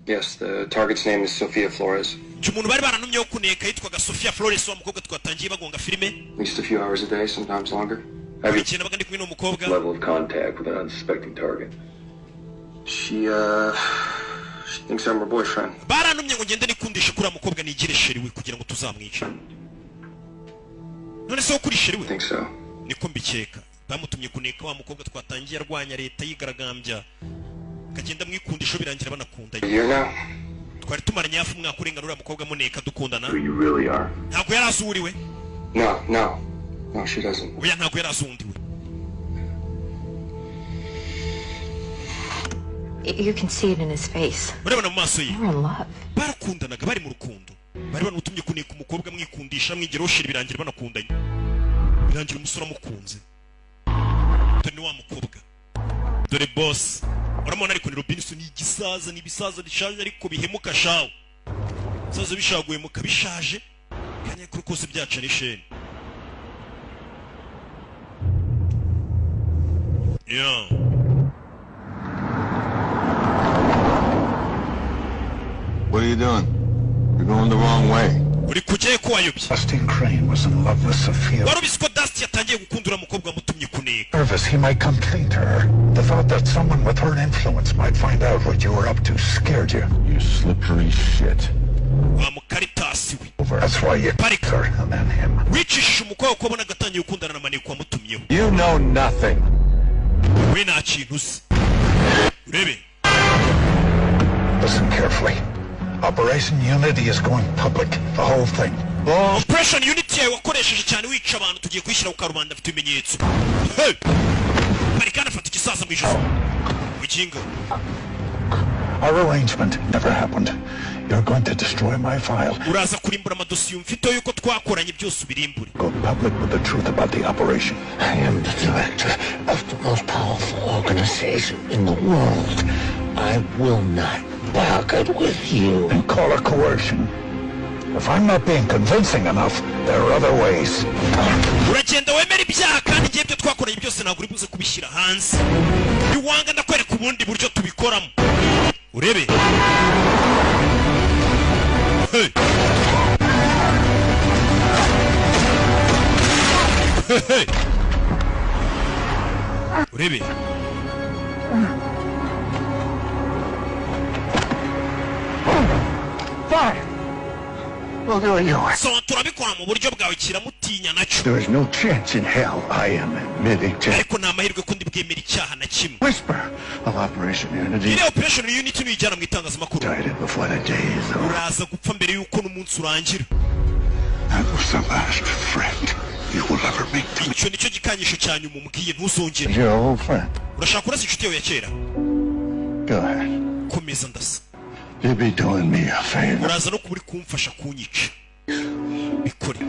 Yes, the target's name is Sophia Flores. Umuntu bari barantumyeho kuneka yitwaga Sophia Flores, wa mukobwa twatangiye bagonga filime. At least a few hours a day, sometimes longer. Have you nabaga ndi kumwe n'umukobwa. Level of contact with an unsuspecting target. She thinks I'm her boyfriend. Barantumye ngo ngende nikundishe kuri mukobwa nigire sheri we kugira ngo tuzamwice. None se kuri sheri we? Think so. Niko mbikeka. Bamutumye kuneka wa mukobwa twatangiye arwanya leta yigaragambya. Kagenda mwikundisho birangira banakundanye. Twari tumaranye hafi umwaka urenga uriya mukobwa muneka dukundana. Really are. Ntabwo yari azuriwe. No, no. No, she doesn't. Oya ntabwo yari azundiwe. You can see it in his face. Urabona mu maso ye. They were in love. Barakundanaga bari mu rukundo. Bari banutumye kuneka umukobwa mwikundisha mwigeraho shiri birangira banakundanye. Birangira umusore amukunze. Dore ni wa mukobwa. Dore boss. Uramubona ariko ni Robinson igisaza ni ibisaza bishaje ariko bihemuka shawo. Saza bishaguye mukabishaje kanya kuri kose byaca n'isheni. Yeah. What are you doing? You're going the wrong way. Uri kujyayo ko wayobye. Dustin Crane was in love with Sophia. Wari ubizi ko Dusty yatangiye gukunda uriya mukobwa wamutumye kuneka. Nervous he might come clean to her. The thought that someone with her influence might find out what you were up to scared you. You slippery shit. Wa mukaritasi we. Over. That's why you Parika. her and then him. Wicishije umukobwa ko wabonaga atangiye gukundana na maneko wamutumyeho. You know nothing. We nta kintu uzi. Urebe. Listen carefully. Operation Unity is going public. The whole thing. Operation Unity yawe wakoresheje cyane wica abantu tugiye kuyishyira ku karubanda afite ibimenyetso. Hey! Parikana afata igisaza mu ijosi. Bugingo. Our arrangement never happened. You're going to destroy my file. Uraza kurimbura amadosiye mfite yuko twakoranye byose ubirimbure. Go public with the truth about the operation. I am the director of the most powerful organization in the world. I will not bargain with you. And call it coercion. If I'm not being convincing enough, there are other ways. Uragenda wemera ibyaha kandi igihe ibyo twakoranye byose ntabwo uri buze kubishyira hanze. Niwanga ndakwereka ubundi buryo tubikoramo. Urebe. Hey. Hey, hey. Urebe. Fine. We'll do it your way. So turabikora mu buryo bwawe kiramutinya nacyo. There is no chance in hell I am admitting to Ariko nta mahirwe ko ndi bwemera icyaha na kimwe. whisper of Operation Unity. Iriya Operation Unity nuyijyana mu itangazamakuru. Died it before the day is over. Uraza gupfa mbere y'uko n'umunsi urangira. That was the last threat you will ever make to me. Icyo nicyo gikanyisho cya nyuma umbwiye ntuzongere. Your old friend. Urashaka kurasa inshuti yawe ya kera? Go ahead. Komeza ndasa. You'd be doing me a favor. Uraza no kuba uri kumfasha kunyica. Bikore.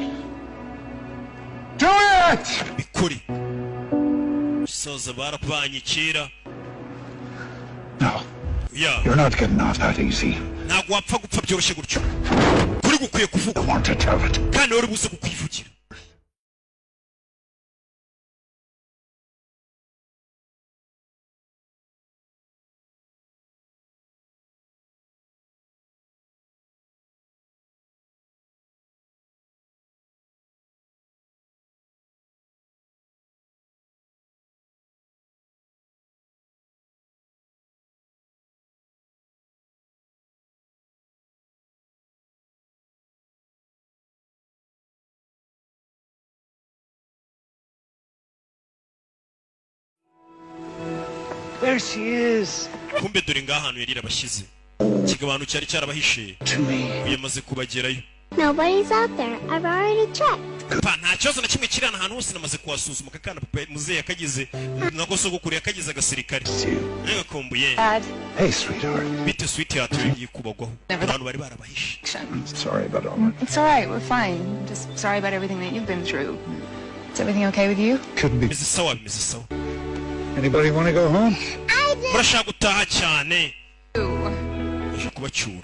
Do it! Bikore. Soza barapanye kera. No. Yeah. You're not getting off that easy. Ntabwo wapfa gupfa byoroshye gutyo. Kuri gukwiye kuvuga. I want to tell it. Kandi wari buze kukwivugira. There she is. Kumbe dore ngaha ahantu yari yarabashyize. Ikigabano cyari cyarabahishe. Yamaze kubagerayo. Nobody's out there. I've already checked. Pa nta kibazo na kimwe kiri ahantu hose namaze kuhasuzuma kakana papa muzehe yakagize nako sogokuru yakagize agasirikare. Nagakumbuye. Dad. Hey sweetheart. Bite sweetheart yikubagwaho. Abantu bari barabahishe. Sorry about all that. It's all right. We're fine. Just sorry about everything that you've been through. Is everything okay with you? Couldn't be. Bimeze sawa bimeze sawa. Anybody want to go home? Murashaka gutaha cyane. Aje kubacyura.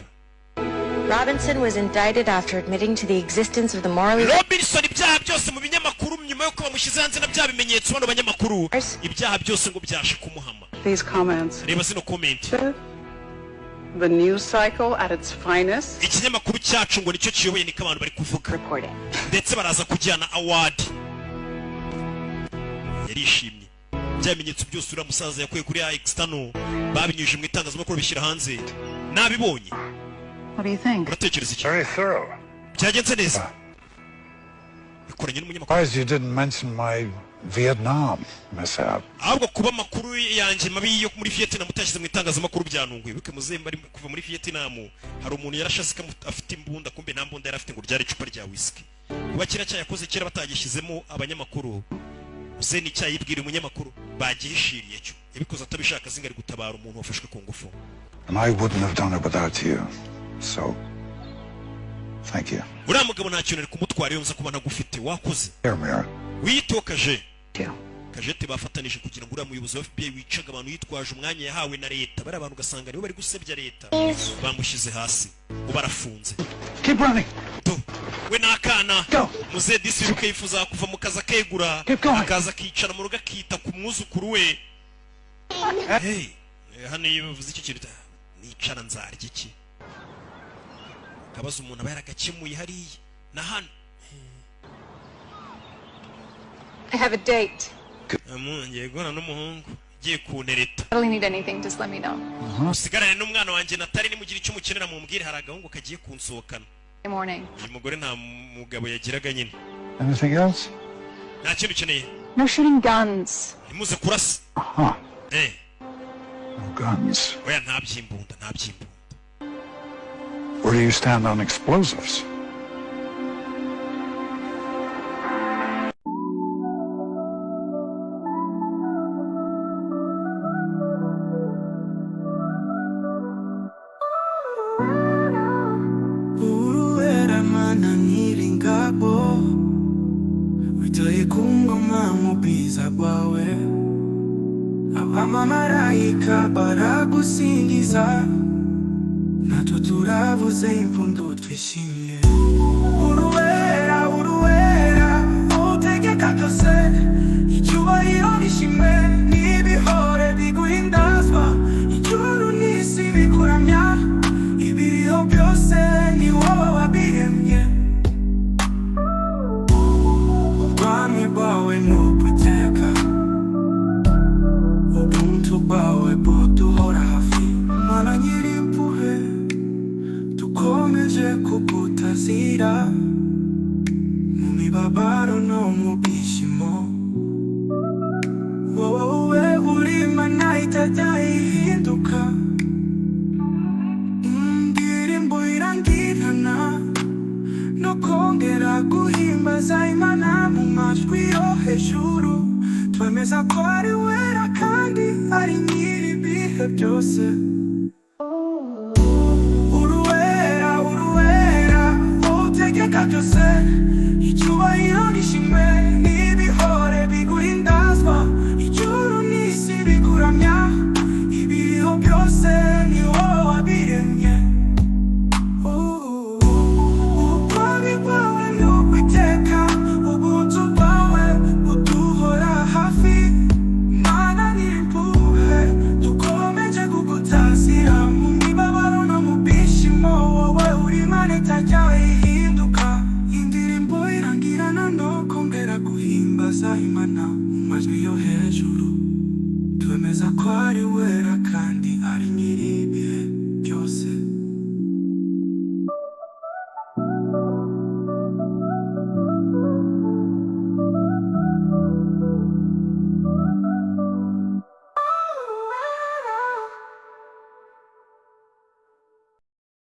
Robinson was indicted after admitting to the existence of the morally Robinson ibyaha byose mu binyamakuru nyuma yuko bamushyize hanze na bya bimenyetso bano banyamakuru ibyaha byose ngo byashe kumuhama. These comments. Reba zino comment. The news cycle at its finest. Ikinyamakuru cyacu ngo nicyo kiyoboye niko abantu bari kuvuga. Ndetse baraza kujyana award. Yarishimye. Bya bimenyetso byose uriya musaza yakuye kuri external babinyujije mu itangazamakuru bishyira hanze. Nabibonye. What do you think? Uratekereza iki? Very thorough. Byagenze neza. Bikoranye n'umunyamakuru. Surprised you didn't mention my Vietnam mishap. Ahubwo kuba amakuru yanjye mabi yo muri Vietnam utashyize mu itangazamakuru byanunguye. Wibuke muzehe bari kuva muri Vietnam hari umuntu yarashaze afite imbunda kumbe nta mbunda yari afite ngo ryari icupa rya whisky. Kuba kiriya cyayakoze kera batagishyizemo abanyamakuru. Muzehe ni icyayibwira umunyamakuru bagihishiriye cyo. Yabikoze atabishaka azinga ari gutabara umuntu wafashwe ku ngufu. And I wouldn't have done it without you. So, thank you. Uriya mugabo nta kintu ari kumutwara iyo nza kuba ntagufite wakoze. Here, Mira. Wiyitokaje. Kajete bafatanije kugira ngo uriya muyobozi wa FBI wicaga abantu yitwaje umwanya yahawe na leta, bariya abantu ugasanga nibo bari gusebya leta, bamushyize hasi, ubu arafunze. Keep running. We n'akana muzehe disi wibuke yifuza kuva mu kazi akegura, akaza akicara mu rugo akita ku mwuzukuru we. Hey, hano iyo bavuze icyo kintu, nicara nzarya iki? Akabazo umuntu aba yaragakemuye hariya na hano. I have a date. Ngiye guhura n'umuhungu ugiye kuntereta. I don't need anything, just let me know. Usigarane n'umwana wanjye Natali, nimugira icyo mukenera mumbwire. Hari agahungu kagiye kunsohokana. Morning. Uyu mugore nta mugabo yagiraga nyine. Anything else? Nta kintu ukeneye? No shooting guns. Ntimuze kurasa. Eh. No guns. Oya, nta by'imbunda, nta by'imbunda. Where do you stand on explosives? Uruweramana nyiringabo, witoye ku ngoma mu bwiza bwawe, abamarayika baragusingiza, natwe turavuze impundu twishimye. Uruwera, uruwera, utegeka byose, icyubahiro n'ishimwe n'ibihore biguhindazwa, ijuru n'isi bikuramya, ibiriho byose ni wowe wabiremye. Ubwami bwawe ni ubw'iteka, ubuntu bwawe buduhora hafi, Mana nyir'impuhwe, dukomeje kugutazira mu mibabaro no mu byishimo. Wowe uri Imana itajya ihinduka, indirimbo irangirana no kongera guhimbaza Imana mu majwi yo hejuru, twemeza ko ari wera kandi ari nyir'ibihe byose. Uruwera, uruwera, utegeka byose, icyubahiro n'ishimwe n'ibihore biguhindazwa, ijuru n'isi bikuramya, ibiriho byose ni wowe wabiremye. Ubwami bwawe ni ubw'iteka, ubuntu bwawe buduhora hafi, Mana nyir'impuhwe, dukomeje kugutazira mu mibabaro no mu byishimo, wowe uri Imana itajya ihinduka. Indirimbo irangirana no kongera guhimbaza Imana mu majwi yo hejuru.